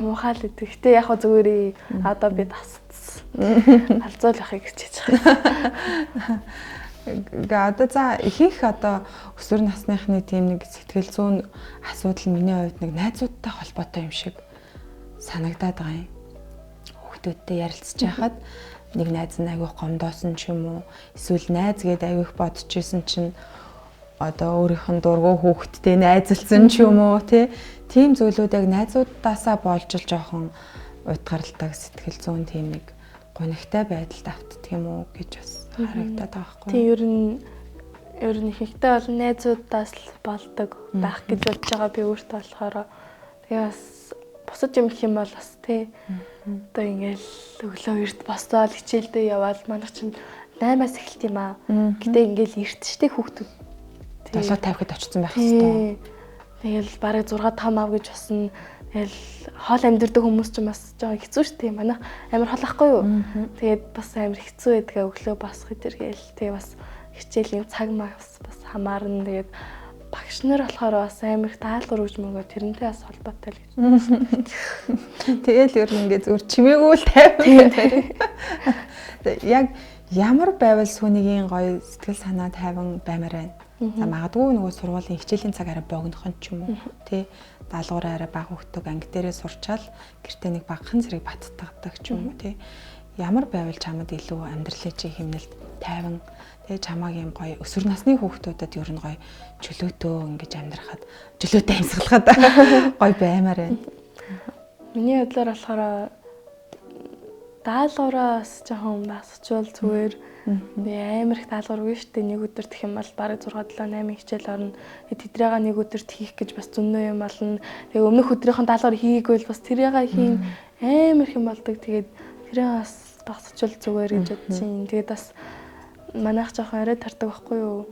муухай л идэг. Гэтэ яг хөө зүгээрээ одоо би тасцсан. Алзуул явахыг хичээж байгаа. Гэ одоо за ихэнх одоо өсвөр насныхны тийм нэг сэтгэл зүйн асуудал миний хувьд нэг найзуудтай холбоотой юм шиг санагдаад байгаа юм. Хүүхдүүдтэй ярилцж байхад нэг найз нь айгүйх гомдоосон ч юм уу эсвэл найз гээд айгүйх бодож исэн чинь одоо өөрийнх нь дургу хүүхэдтэй найзалсан ч юм уу тийм зүйлүүд яг найзуудаасаа болж л жоохон уйтгаралдаг сэтгэл зүйн тийм нэг гунигтай байдалд автдаг юм уу гэж бас харагдаад байгаа байхгүй. Тийм ер нь ихэнхдээ бол найзуудаас л болдог байх гэж бодож байгаа би өөртөө болохоор. Тэгээ бас бусад юм гэх юм бол бас тий. Одоо ингээл өглөө эрт босоод хичээлдээ яваал манайх чинь 8-аас эхэлт юм аа. Гэтэ ингээл эрт штэ хүүхдүүд. 7:50-д очсон байх хэвээр. Тэгэл бараг 6 5 ав гэж басна. Тэгэл хоол амьдэрдэг хүмүүс ч бас жоо хэцүү штэ. Манайх амар хол ахгүй юу? Тэгээд бас амар хэцүү байдгаа өглөө босох зэргээл. Тэгээ бас хичээлийн цаг мас бас хамаарна. Тэгээд багш нар болохоор бас амар их даалгавар өгч мөнгө тэрнтэй бас холбоотой л гэж. Тэгэл ер нь ингээ зүгээр чимээгүй л тайван. Яг ямар байвал сүнийгийн гоё сэтгэл санаа тайван баймаар байна. За магадгүй нөгөө сургуулийн хичээлийн цаг арай богинохон ч юм уу тий даалгавраа арай бага өгдөг анги дээрээ сурчаал гэртээ нэг багахан зэрэг баттгадаг ч юм уу тий ямар байвал чамд илүү амьдралын чи хэмнэлт тайван тий чамааг юм гоё өсвөр насны хүүхдүүдэд ер нь гоё чөлөөтөө ингэж амьдрахад чөлөөтэй амьсгалахад гоё баймаар байна. Миний бодлоор болохоор даалгавраас жоохон багасчвал зүгээр. Би амар их даалгавар өгнө шүү дээ. Нэг өдөр гэх юм бол бараг 6 7 8 хичээл орно. Тэдрээга нэг өдөрт хийх гэж бас зөннөө юм болно. Тэгээ өмнөх өдрийнхэн даалгавар хийгээгүй бол бас тэрээга хийн амар их юм болдог. Тэгээд тэрээ бас багасчвал зүгээр гэж бодож чинь. Тэгээд бас манайх жоохон орой тардаг байхгүй юу?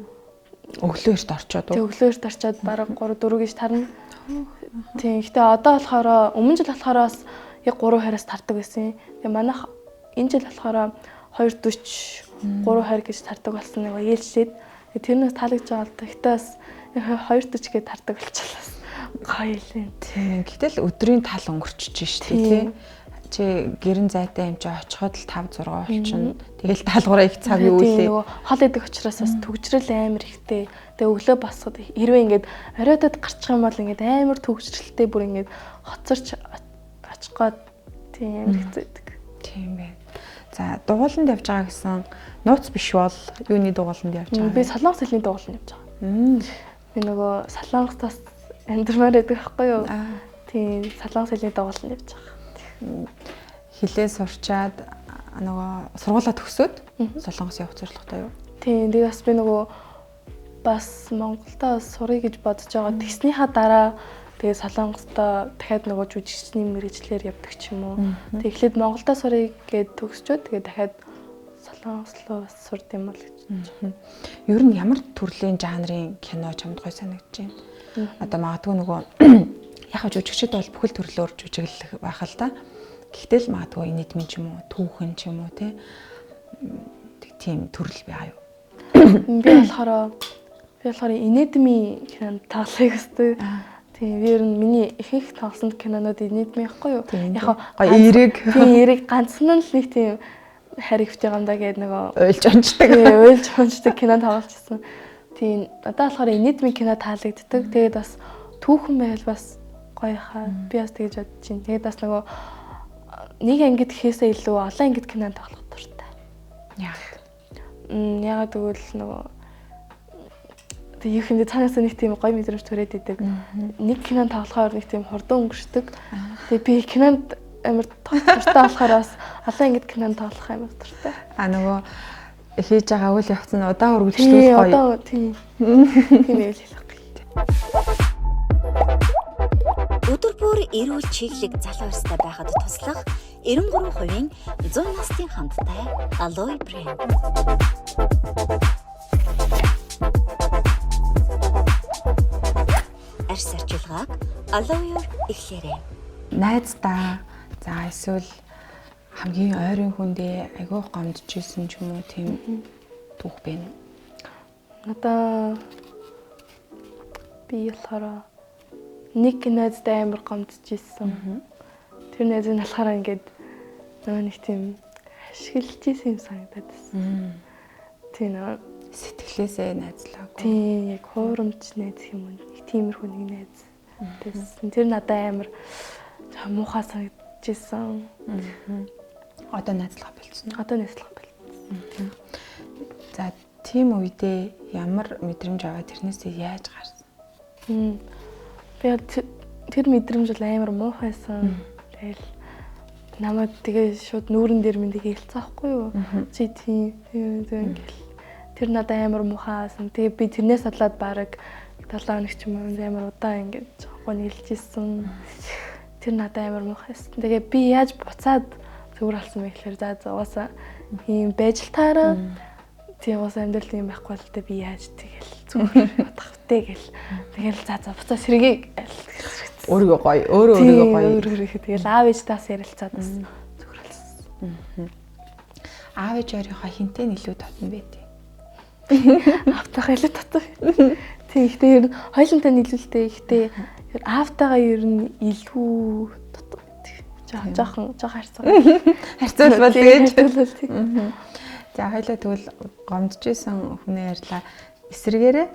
Өглөө эрт орчоод уу? Тэг өглөө эрт орчоод бараг 3 4 гэж тарна. Тийм. Гэтэ одоо болохоор өмнө жил болохоор бас яг 3:20-аас тардаг байсан. Тэгээ манайх энэ жил болохоор 2:40 3:20 гэж тардаг болсон нэг ээлжлээд тэр нэг таалагдж байгаа л да. Гэтэ бас 2:40 гэж тардаг болчихлоо. Гоё юм. Тийм. Гэтэл өдрийн тал өнгөрчөж штэ тий. Чи гэрэн зайтай юм чи очиход л 5 6 болчихно. Тэгэл даалгавраа их цаг юу лээ. Нөгөө хол идэх учраас бас түгжрэл амар ихтэй. Тэгээ өглөө босоход хэрвээ ингээд оройдод гарчих юм бол ингээд амар түгжрэлтэй бүр ингээд хоцорч очих гээд тийм амар хэцүү байдаг. Тийм байна. За дугууланд явж байгаа гэсэн нууц биш бол юуны дугууланд явж байгаа? Би солонгос хэлний дугууланд явж байгаа. Би нөгөө солонгосоос амьдрмаар байдаг байхгүй юу? Тийм солонгос хэлний дугууланд явж байгаа. Хилээ сурчаад нөгөө сургуулаа төгсөөд солонгос явах зорилготой юу? Тийм тэгээ бас би нөгөө бас Монголдо сурыг гэж бодож байгаа. Тэгснийхаа дараа тэгээ Солонгосдоо дахиад нөгөө жүжигчний мэрэгжлэр явдаг ч юм уу. Тэгээ эхлээд Монголдо сурыг гээд төгсчөөд тэгээ дахиад Солонгос руу бас сурд юм бол гэж бодож байна. Ер нь ямар төрлийн жанрын кино чамд гой санагдаж байна? Одоо магадгүй нөгөө яг жүжигчд бол бүхэл төрлөөр жүжиглэх байх л та. Гэхдээ л магадгүй нийтмийн ч юм уу, түүхэн ч юм уу тийм төрөл байгаа юу? Би болохоор инээдмийн кинонд тоглохыг хүсдэг. Тийм би ер нь миний ихэнх тоглосон кинонууд инээдмийн байхгүй юу? Яг гоё эерэг. Тийм эерэг ганцхан нь л нэг тийм хариг битээ гамдаа гээд нөгөө уйлж унждаг. Тийм уйлж унждаг кино тоглолцсон. Тийм надад болохоор инээдмийн кино таалагддаг. Тэгээд бас түүхэн байвал бас гоё хаа. Би бас тэгж бодож чинь. Тэгээд бас нөгөө нэг ангид гэхээсээ илүү олон ангид кино тоглох дуртай. Яагаад? Яагаад гэвэл нөгөө тэг юу хэмдэ цаанаас нэг тийм гоё мэдрэмж төрөөд идэг. Нэг кинонд тоглохоор нэг тийм хурдан өнгөрчдөг. Тэгээ би кинонд амар дуртай болохоор бас олон ангид кинонд тоглох амар дуртай. А нөгөө хийж байгаа үйл явц нь удаан үргэлжлүүлэх гоё. Удаан тийм. Тийм үйл хэлэх. Өдөр бүр эрүүл чиглэг залуу өрстэй байхад туслах 93% 100 настын хамттай Aloe брэнд. Арьс арчилгааг Aloe-оор эхлээрэй. Найздаа за эсвэл Хамгийн ойрын хүндээ айгүй гомдож исэн ч юм уу тийм түүх байна уу? Надаа би болохоор нэг найзтай амар гомдож исэн. Тэр найз нь болохоор ингээд нөгөө нэг тийм ашиглаж исэн юм санагдаад байсан. Тийм нөгөө сэтгэлээсээ найзлаагүй. Тийм яг хуурамч найз юм уу? Нэг тиймэрхүү нэг найз байсан. Тэр надад амар муухай санагдчихсан. Одоо найзлах болцсон уу? Одоо найзлах болцсон. За тийм үедээ ямар мэдрэмж аваад тэрнээсээ яаж гарсан? Би тэр мэдрэмж бол амар муухайсан. Тэгэл намайг тэгээ шууд нүүрэн дээр минь тэгээ хэлцээ байхгүй юу? Чи тийм тийм гэл. Тэр надад амар муухайсан. Тэгээ би тэрнээс болоод бараг 7 хоног ч юм уу амар удаан ингэж гонилж исэн. Тэр надад амар муухайсан. Тэгээ би яаж буцаад зүгээр болсон бэ гэхээр за угаасаа ийм байж л таараа. Тийм угаасаа амьдрал юм байхгүй л дээ би яаж тэгэл зүгээр бодох вэ гэл. Тэгэл за буцаа сэргэе гэл. Өөрийгөө гоё, өөрөө өөрийгөө гоё. Өөрөө тэгэл аав ээжтээс ярилцаад бас зүгээр болсон. Аав ээж хоёрынхаа хинтээ нь илүү татна бэ тий? Аавтайгаа илүү татна. Тийм ихтэй ер нь хоёулантай нь илүү л дээ. Ихтэй аавтайгаа ер нь илүү татна. Жохон харьцаа. Харьцуулбал гэж. Тийм. За хоёлаа тэгвэл гомдож исэн хүнээ ярьлаа. Эсрэгээрээ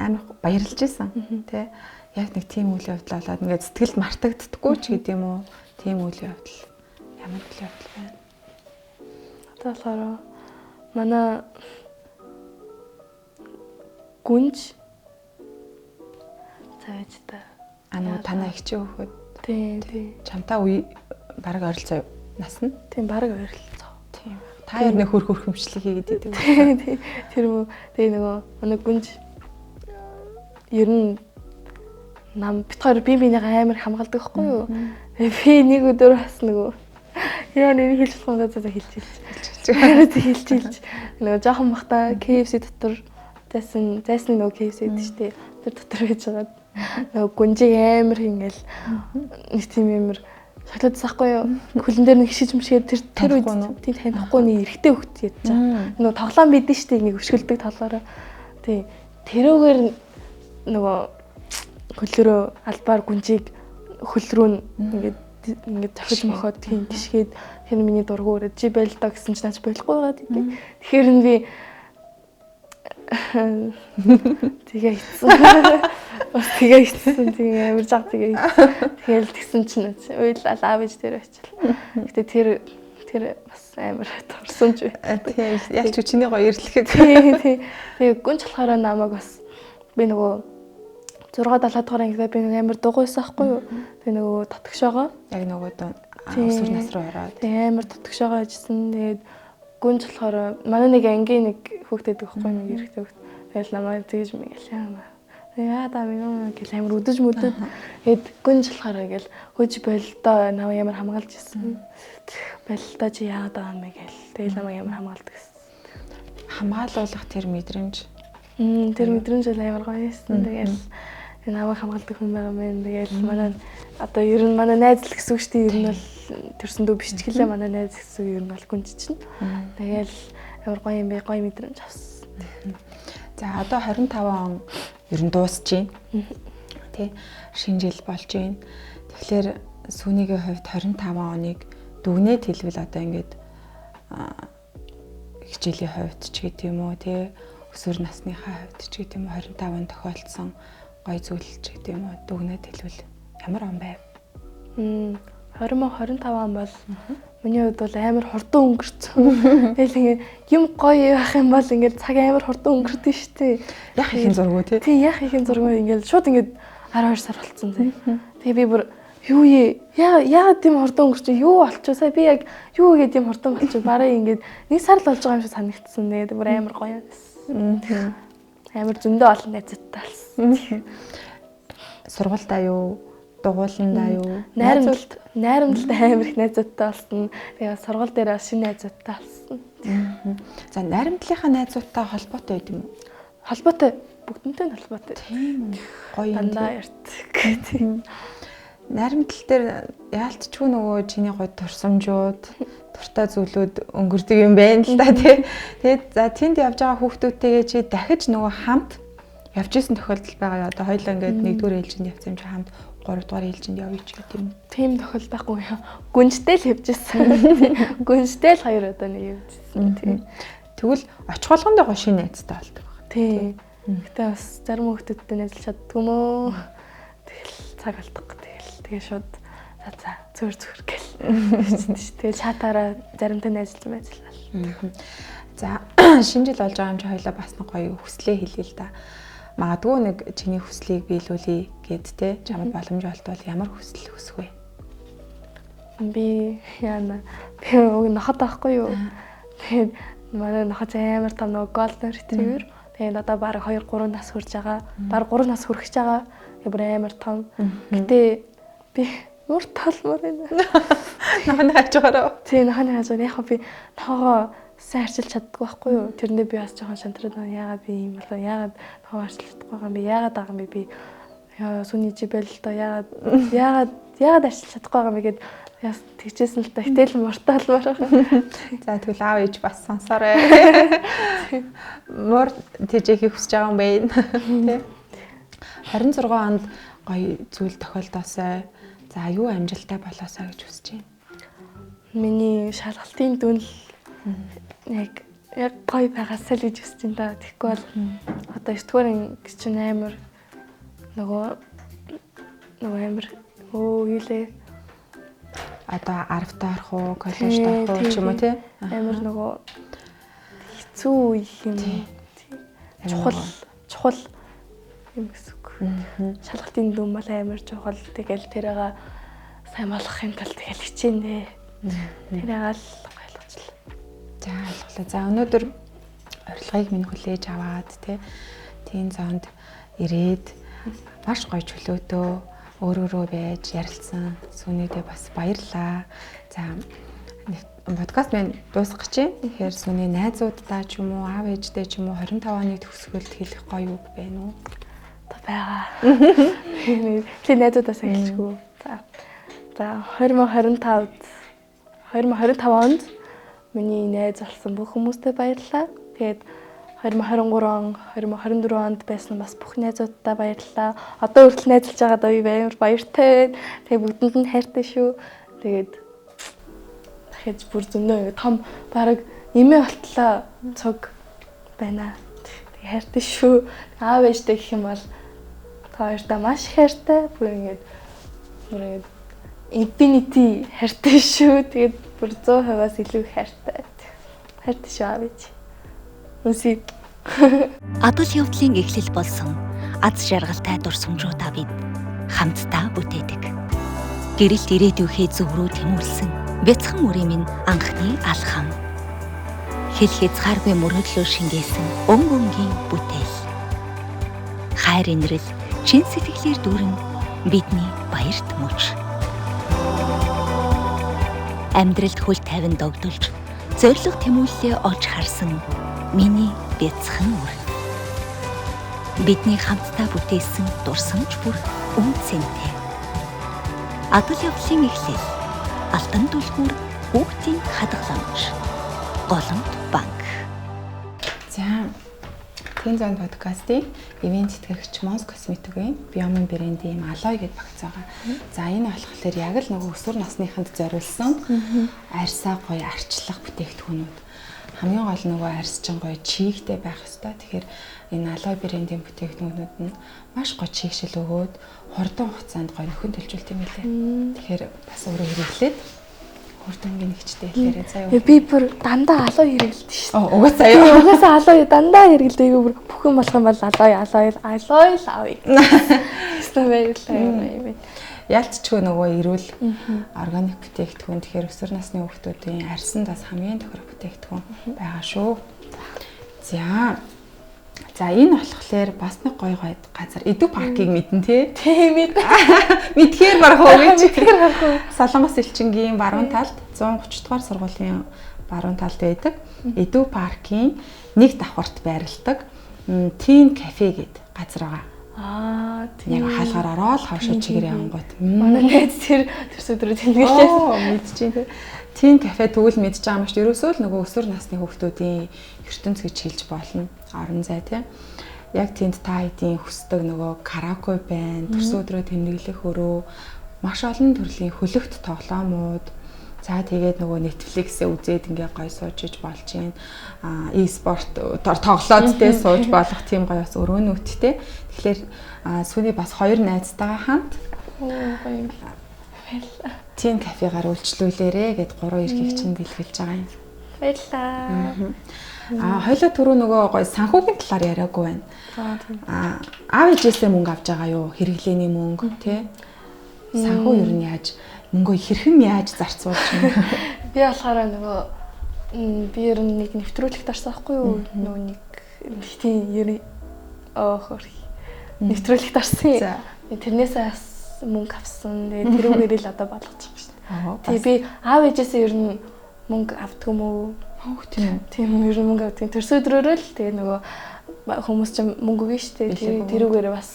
амар баярлж исэн тий. Яг нэг тийм үйл явдал болоод ингээд сэтгэлд мартагддаггүй ч гэдэм юм уу? Тийм үйл явдал ямар үйл явдал байна? Одоо болохоор манай гүнж цааж та. А нөгөө танаа эгчийн хөхөд. Тийм тийм. Чамтаа үе бараг ойролцоо насна. Тийм бараг ойролцоо. Тийм. Та хоёр нэг хөрх хөрхөмжлөг хийгээд идэв. Тийм. Тэр мө тэгээ нөгөө манай гүнж ер нь нам бит хоёр би бинийгээ амар хамгаалдаг байхгүй юу? Би нэг өдөр бас нөгөө яа нэг хэлж болох юм за хэлж хэлж. Хэлж. Нөгөө жоохон бахта KFC дотор зайсан нөгөө KFC гэдэг чинь тэр дотор байж байгаа. Нөгөө гүнжиг амар ингээл нэг тийм амар шоглоод байхгүй юу? Хөлн дээр нэг хишиж мшгээд тэр үед тийм танихгүй нэг эрэгтэй хөхт ядж байгаа. Нөгөө тоглоом бидэн штэ нэг өшгөлдөг толгоороо. Тийм тэрүүгээр нөгөө хөлөөрөө албаар гүнжиг хөл рүү ингээд зохиж мохоод тийм гიშгээд тэр миний дургу өрөө чи байл доо гэсэн чинь наач болохгүй байгаа гэдэг. Тэгэхээр нь би тэгээ хийсэн. Бас тэгээ хийсэн. Тэгээ амар жаг тэгээ хийсэн. Тэгэл тэгсэн чинь уйлал аав ээж дээр очил. Гэтэ тэр бас амар турсан ч бай. Тийм яг ч чиний гоё ирлэхэд. Тийм. Тэгээ гүнж болохоор намайг бас би нөгөө 6 7 дугаар ангидаа би нэг амар дугуйсан байхгүй юу? Тэгээ нөгөө татгшоогоо. Яг нөгөө өсвөр нас руу ороод. Тэгээ амар татгшоогоо ажилласан. Тэгээд гүнж болохоор манай нэг ангийн нэг хүүхэд байдаг байхгүй нэг эрэгтэй хүүхэд. Тэгэл намайг тэгж мэгэл яа. Яа да минь гэл амар үдэж мүдэд. Тэгээд гүнж болохоор ингээл хөөж болдоо намайг амар хамгаалж ирсэн. Болдоо чи яагаад байгаа юм бэ гэл. Тэгэл намайг амар хамгаалдаг гэсэн. Хамгаалуулах тэр мэдрэмж. Тэр мэдрэмж бол амар гоё байсан. Тэгэл намайг хамгаалдаг хүн байгаа юм. Тэгэл манай одоо ер нь манай найз л гэсэн үг шүү дээ. Ер нь бол төрсөн дүү биш ч гэлээ манай найз гэсэн үг ер нь бол гүнж чинь. Тэгэл амар гоё юм бэ, гоё мэдрэмж авсан. За одоо 25 он ер нь дуусч байна. Тэ шинэ жил болж байна. Тэгэхээр сүүнийгийн хувьд 25 оныг дүгнээд хэлбэл одоо ингээд хичээлийн хувьд ч гэдэг юм уу тэ өсвөр насныхаа хувьд ч гэдэг юм уу 25 он тохиолдсон гоё зүйл ч гэдэг юм уу дүгнээд хэлбэл ямар он байв? 2025 он бол миний хувьд бол амар хурдан өнгөрцөн. Тэгэл ингээ юм гоё байх юм бол ингээл цаг амар хурдан өнгөрдөг шүү дээ. Яг ихэн зургуу тий. Тийм яг ихэн зургуу ингээл шууд ингээд 12 сар болцсон тий. Тэгээ би бүр юу яагаад тийм хурдан өнгөрч юу болчихоо сая би яг юу гээд тийм хурдан болчих бараг ингээд нэг сар л болж байгаа юм шиг санагдсан. Тэгээд бүр амар гоё байсан. Амар зөндөө олон найзуудтай болсон. Сургуультай юу? Дугууландаа юу? Найрамдалтай амар их найзуудтай болсон. Тэгээ сургууль дээр бас шинэ найзуудтай болсон. За найрамдлынхаа найзуудтай холбоотой байд юм уу? Холбоотой. Бүгдэнтэй нь холбоотой. Тийм үү. Гоё юм. Дандаа ярьдаг. Тийм. Наримтал дээр яалтчгүй нөгөө чиний гой турсамжууд, дуртай зүйлүүд өнгөрдөг юм байна л да тий. Тэгээд за тэнд явж байгаа хүүхдүүдтэйгээ чи дахиж нөгөө хамт явж исэн тохиолдол байгаа юу? Одоо хоёлаа ингээд нэгдүгээр ээлжинд явсан юм чи хамт гуравдугаар ээлжинд явъя ч гэдэг юм. Тийм тохиолдол байхгүй юу? Гүнжтэй л явж исэн. Гүнжтэй л хоёр удаа нэг явж исэн. Тийм. Тэгвэл очих болгондоо гоо шинэ найзтай болдог байна. Тийм. Гэтэ бас зарим хүүхдүүдтэй найзалж чаддгүй мөө. Тэгэл цаг алдахгүй. Тэгэл тэгээ шууд за за зөөр зөөр гэл. Тэгэл чатаараа заримтай найзалж майзлал. За шинэ жил болж байгаа юм чи хоёлаа бас нэг гоё хүслээ хэлье л да. Магадгүй нэг чиний хүслийг биелүүлье гэд те чамд боломж олдвол ямар хүсэл хүсэх вэ? Би яана би уг ноход байхгүй юу? Тэгээд манай ноход амар том нөгөө golden retriever. Тэгээд одоо бараг 2 3 нас хүрж байгаа. Бараг 3 нас хүрэх гэж байгаа. Тэгээд бүр амар том. Гэтэ би мур талмаар байна. Нохны хажуугаараа. Тийм нохны хажуугаар яг би нохогоо сайн арчилж чаддгүй байхгүй юу? Тэрэндээ би бас жоохон шантраад байна. Яагаад би ийм болоо? Яагаад нохоо арчилж чадахгүй байгаа юм бэ? Яагаад байгаа юм бэ? Би яа сүний чи байл л доо. Яагаад яагаад яагаад арчилж чадахгүй байгаа юм бэ гэд яас тэгжсэн л та. Гэтэл муртаалмаар байгаа. За тэгвэл аав ээж бас сонсоорой. Мур тэжээхийг хүсэж байгаа юм байна. Тэ. 26 онд гоё зүйл тохиолдоосой. За юу амжилттай болоосой гэж хүсэж байна. Миний шалгалтын дүн л яг яг гоё байгаасай л гэж хүсэж байна да. Тэгэхгүй бол одоо 9 дугаар анги чинь амар нөгөө нөгөө амар өө юу лээ Одоо 10 таа орох уу, коллежд орох уу ч юм уу тий. Амар нөгөө хэцүү үе юм. Чухал чухал юм гэсэн үг. Шалгалтын дүн бол амар чухал. Тэгэл тэрийг сайн болгохын тулд тэгэл хичээнэ. Тэрийг л ойлгочлаа. За ойлголоо. За өнөөдөр урилгыг минь хүлээж аваад тий тийм зоонд ирээд маш гоё чөлөөтөө өөрөөрөө байж ярилцсан сүнийдээ бас баярлаа. За подкаст минь дуусгах гэж байна. Тэгэхээр сүний найзууддаа ч юм уу, аав ээждээ ч юм уу 25 оны төгсгөлд хэлэх гоё үг байна уу? Одоо байгаа. Тэгэхээр найзуудаас хэлчихв. За. За 2025 2025 онд миний найз болсон бүх хүмүүстээ баярлалаа. Тэгээд 2023 он, 2024 онд байсан бас бүх найзууддаа баярлалаа. Одоо хүртэл найзалж байгаадаа би амар баяртай байна. Тэгээд бүгдэнд нь хайртай шүү. Тэгээд дахиж бүр зөндөө ингэ том бараг эмээ болтлоо цуг байна. Тэгээд хайртай шүү. Аав ээжтэй гэх юм бол та хоёртаа маш их хайртай. Бүр ингэж бүр ингэж infinity хайртай шүү. Тэгээд бүр 100%-аас илүү их хайртай. Хайртай шүү аав ээж. Үнсий. Адал явдлын эхлэл болсон аз жаргалтай дурсамжуудаа бид хамтдаа бүтээдэг. Гэрэлт ирээдүйхээ зөв рүү тэмүүлсэн бяцхан үрийн минь анхны алхам. Хэл хязгааргүй мөрөөдлөө шингээсэн өнг өнгийн бүтээл. Хайр инрэл чин сэтгэлээр дүүрэн бидний баярт мөч. Амьдралд хөл тавин догдолж зориг тэмүүллээ олж харсан миний бяцхан үр. Бидний хамтдаа бүтээсэн дурсамж бүр үн цэнтэй. Адал явдлын эхлэл. Алтан түлхүүр хүүхдийн хадгаламж. Голомт банк. За Тин зон подкастын ивент тэтгэгч Mons Cosmetic-ийн Biomin брендийн Aloe гэдэг багц байгаа. За энэ болохоор яг л нөгөө өсвөр насныханд зориулсан арьсаа гоё арчлах бүтээгдэхүүнүүд. Хамгийн гол нөгөө арьс чинь гоё чийгтэй байх ёстой. Тэгэхээр энэ Aloe брендийн бүтээгдэхүүнүүд нь маш гоё чийгшил өгөөд хурдан хугацаанд гоё нөхөн төлжүүлт юм билээ. Тэгэхээр бас өөрөө хэрэглээд хурдан гинэгчтэй хэлээрэй заяа. Би бүр дандаа Aloe хэрэглэдэг шүү дээ. Угаасаа юу? Угаасаа Aloe дандаа хэрэглэдэг. Би бүр бүх юм болох юм бол Aloe Aloe Aloe л авъя. Тэстэ баярлалаа. Ялцчгүй нөгөө эрүүл органик бүтээгдэхүүн. Тэгэхээр өсвөр насны хүүхдүүдийн арьсанд бас хамгийн тохирох бүтээгдэхүүн байгаа шүү. За. За энэ болохоор бас нэг гоё гоё газар Эду паркийг мэднэ тий? Тийм мэднэ. Мэдхээр барах уу гэж. Мэдхээр барах уу. Солонгос элчингийн баруун талд 130 дугаар сургуулийн баруун талд байдаг Эду паркийн нэг давхарт байрладаг Тин кафе гэдэг газар байгаа. Аа тийм. Яг хаалгаар ороод хойшоо чигээр явангууд. Манай найз тэр төрсөн өдрөө тэмдэглэв. Оо мэдчихээн тий. Тин кафе тэгвэл мэдж байгаа юм шүү. Ерөөсөө л нөгөө өсвөр насны хүүхдүүдийн ертөнц гэж хэлж болно. Орон зай тий. Яг тэнд та хэдийн хүсдэг нөгөө караоке байна, төрсөн өдрөө тэмдэглэх өрөө, маш олон төрлийн хөлөгт тоглоомууд. За тэгээд нөгөө Netflix-ээ үзээд ингээ гоё сууж иж болж гин. Аа e-sport тоглоод те сууж болох тийм гоё бас өрөөнүүдтэй. Тэгэхээр сүүний бас хоёр найзтайгаа хамт гоё юм. Баярлалаа. Тийм кафегаар үйлчлүүлээрэ гэд гурван эрхийг чинь бэлгэлж байгаа юм. Баярлалаа. Аа хоёлоо түрүү нөгөө гоё санхүүгийн талаар яриаггүй байна. Аа тийм. Аа аав ээжээсээ мөнгө авч байгаа юу? Хэрэглээний мөнгө тий. Санхүү ер нь яаж мөнгөө хэрхэн яаж зарцуулж байна? Би болохоор нөгөө би ер нь нэг нэвтрүүлэгт орсон байхгүй юу? Нөгөө нэг тийм ер нь хөрх нэвтрүүлэгт орсон. За. Тэрнээсээ бас мөнгө авсан. Тэгээд тэрүүгээр л одоо болгож байгаа шүү дээ. Тэгээ Тэгээ би аав ээжээсээ ер нь мөнгө авдаг юм уу? хөөх тийм үү? Тийм ер нь мөнгө авдаг. Төрсөн өдрөөрөө л тэгээ нөгөө хүмүүс чинь мөнгө өгнө шүү дээ. Бэлэг Тэрүүгээр бас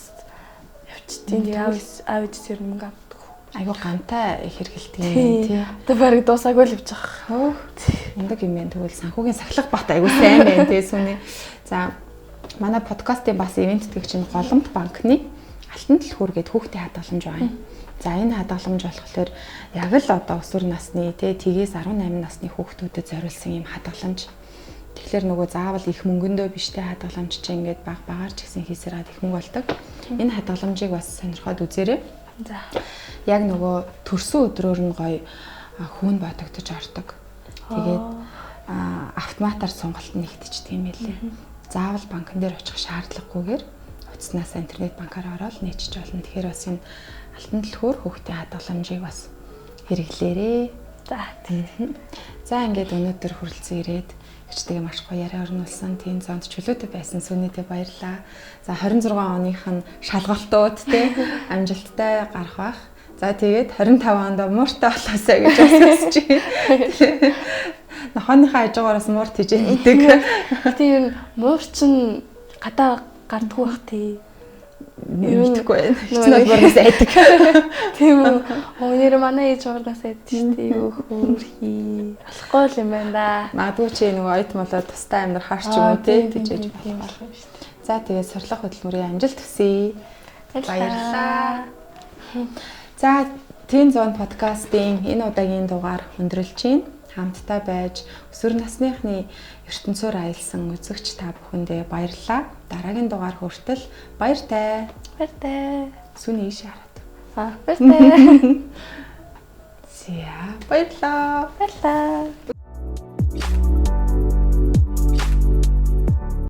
явчихдیں۔ Тэгээ аав ээжээс ер нь мөнгө авдаг. Айгу гантай хэрэгэлдэг юм байна тий. Одоо барыг дуусаагүй л явж байгаа. Хөөх. Мундаг юм байна. Тэгвэл санхүүгийн сахилга бат айгу сайн байна тий сүний. За манай подкастын бас ивент тэтгэгч нь Голомт банкны Алтан түлхүүр гээд хүүхдийн хадгаламж байна. За энэ хадгаламж болохоор яг л одоо өсвөр насны тий 10-ээс 18 насны хүүхдүүдэд зориулсан юм хадгаламж. Тэгэхээр нөгөө заавал их мөнгөндөө биш те хадгаламж чинь ингээд баг багаар ч гэсэн хийсээр гад их мөнгө болдог. Энэ хадгаламжийг бас сонирхоод үзээрэй. За. Яг нөгөө төрсөн өдрөөр нь гоё хүүн ботогдож ордог. Тэгээд автоматар сонголт нэгтчихдэг юм байлээ. Заавал банкн дээр очих шаардлагагүйгээр утаснаас интернет банкаар ороод нээчих болно. Тэгэхээр бас энэ алтан түлхүүр хүүхдийн хадгаламжийг бас хэрэглээрээ. За. Тийм. За ингээд өнөөдөр хүрэлцэн ирээд гэрчтэйгээ маш гоё яриа өрнүүлсэн. Тийм зонд чөлөөтэй байсан сүнийдээ баярлаа. За 26 оных нь шалгалтууд те амжилттай гарах бах. За тэгээд 25 онд мууртай болоосай гэж бас хүсэж байна. Нохооныхаа хажуугараас муур тижээ гэдэг. Гэтэ ер нь муур чинь гадаа гардггүй бах тий. Мэдэхгүй байна. Хэцүү болоос айдаг. Тийм үү. Өнөр манай ээж уурнаас айдаг шүү дээ. Юу хөөрхий. Болохгүй л юм байна да. Магадгүй чи нөгөө оюутан болоод тусдаа амьдрахаар ч юм уу те тижээж тийм болох. болох юм шүү дээ. За тэгээд сурлагын хөдөлмөрийн амжилт хүсье. Баярлалаа. За Teen Zone подкастын энэ удаагийн дугаар өндөрлөж байна. Хамтдаа байж өсвөр насныхны ертөнцөөр аялсан үзэгч та бүхэндээ баярлалаа. Дараагийн дугаар хүртэл баяртай. Баяртай. Сүний ийшээ хараад. Аа, баяртай. За баярлалаа. Баярлалаа.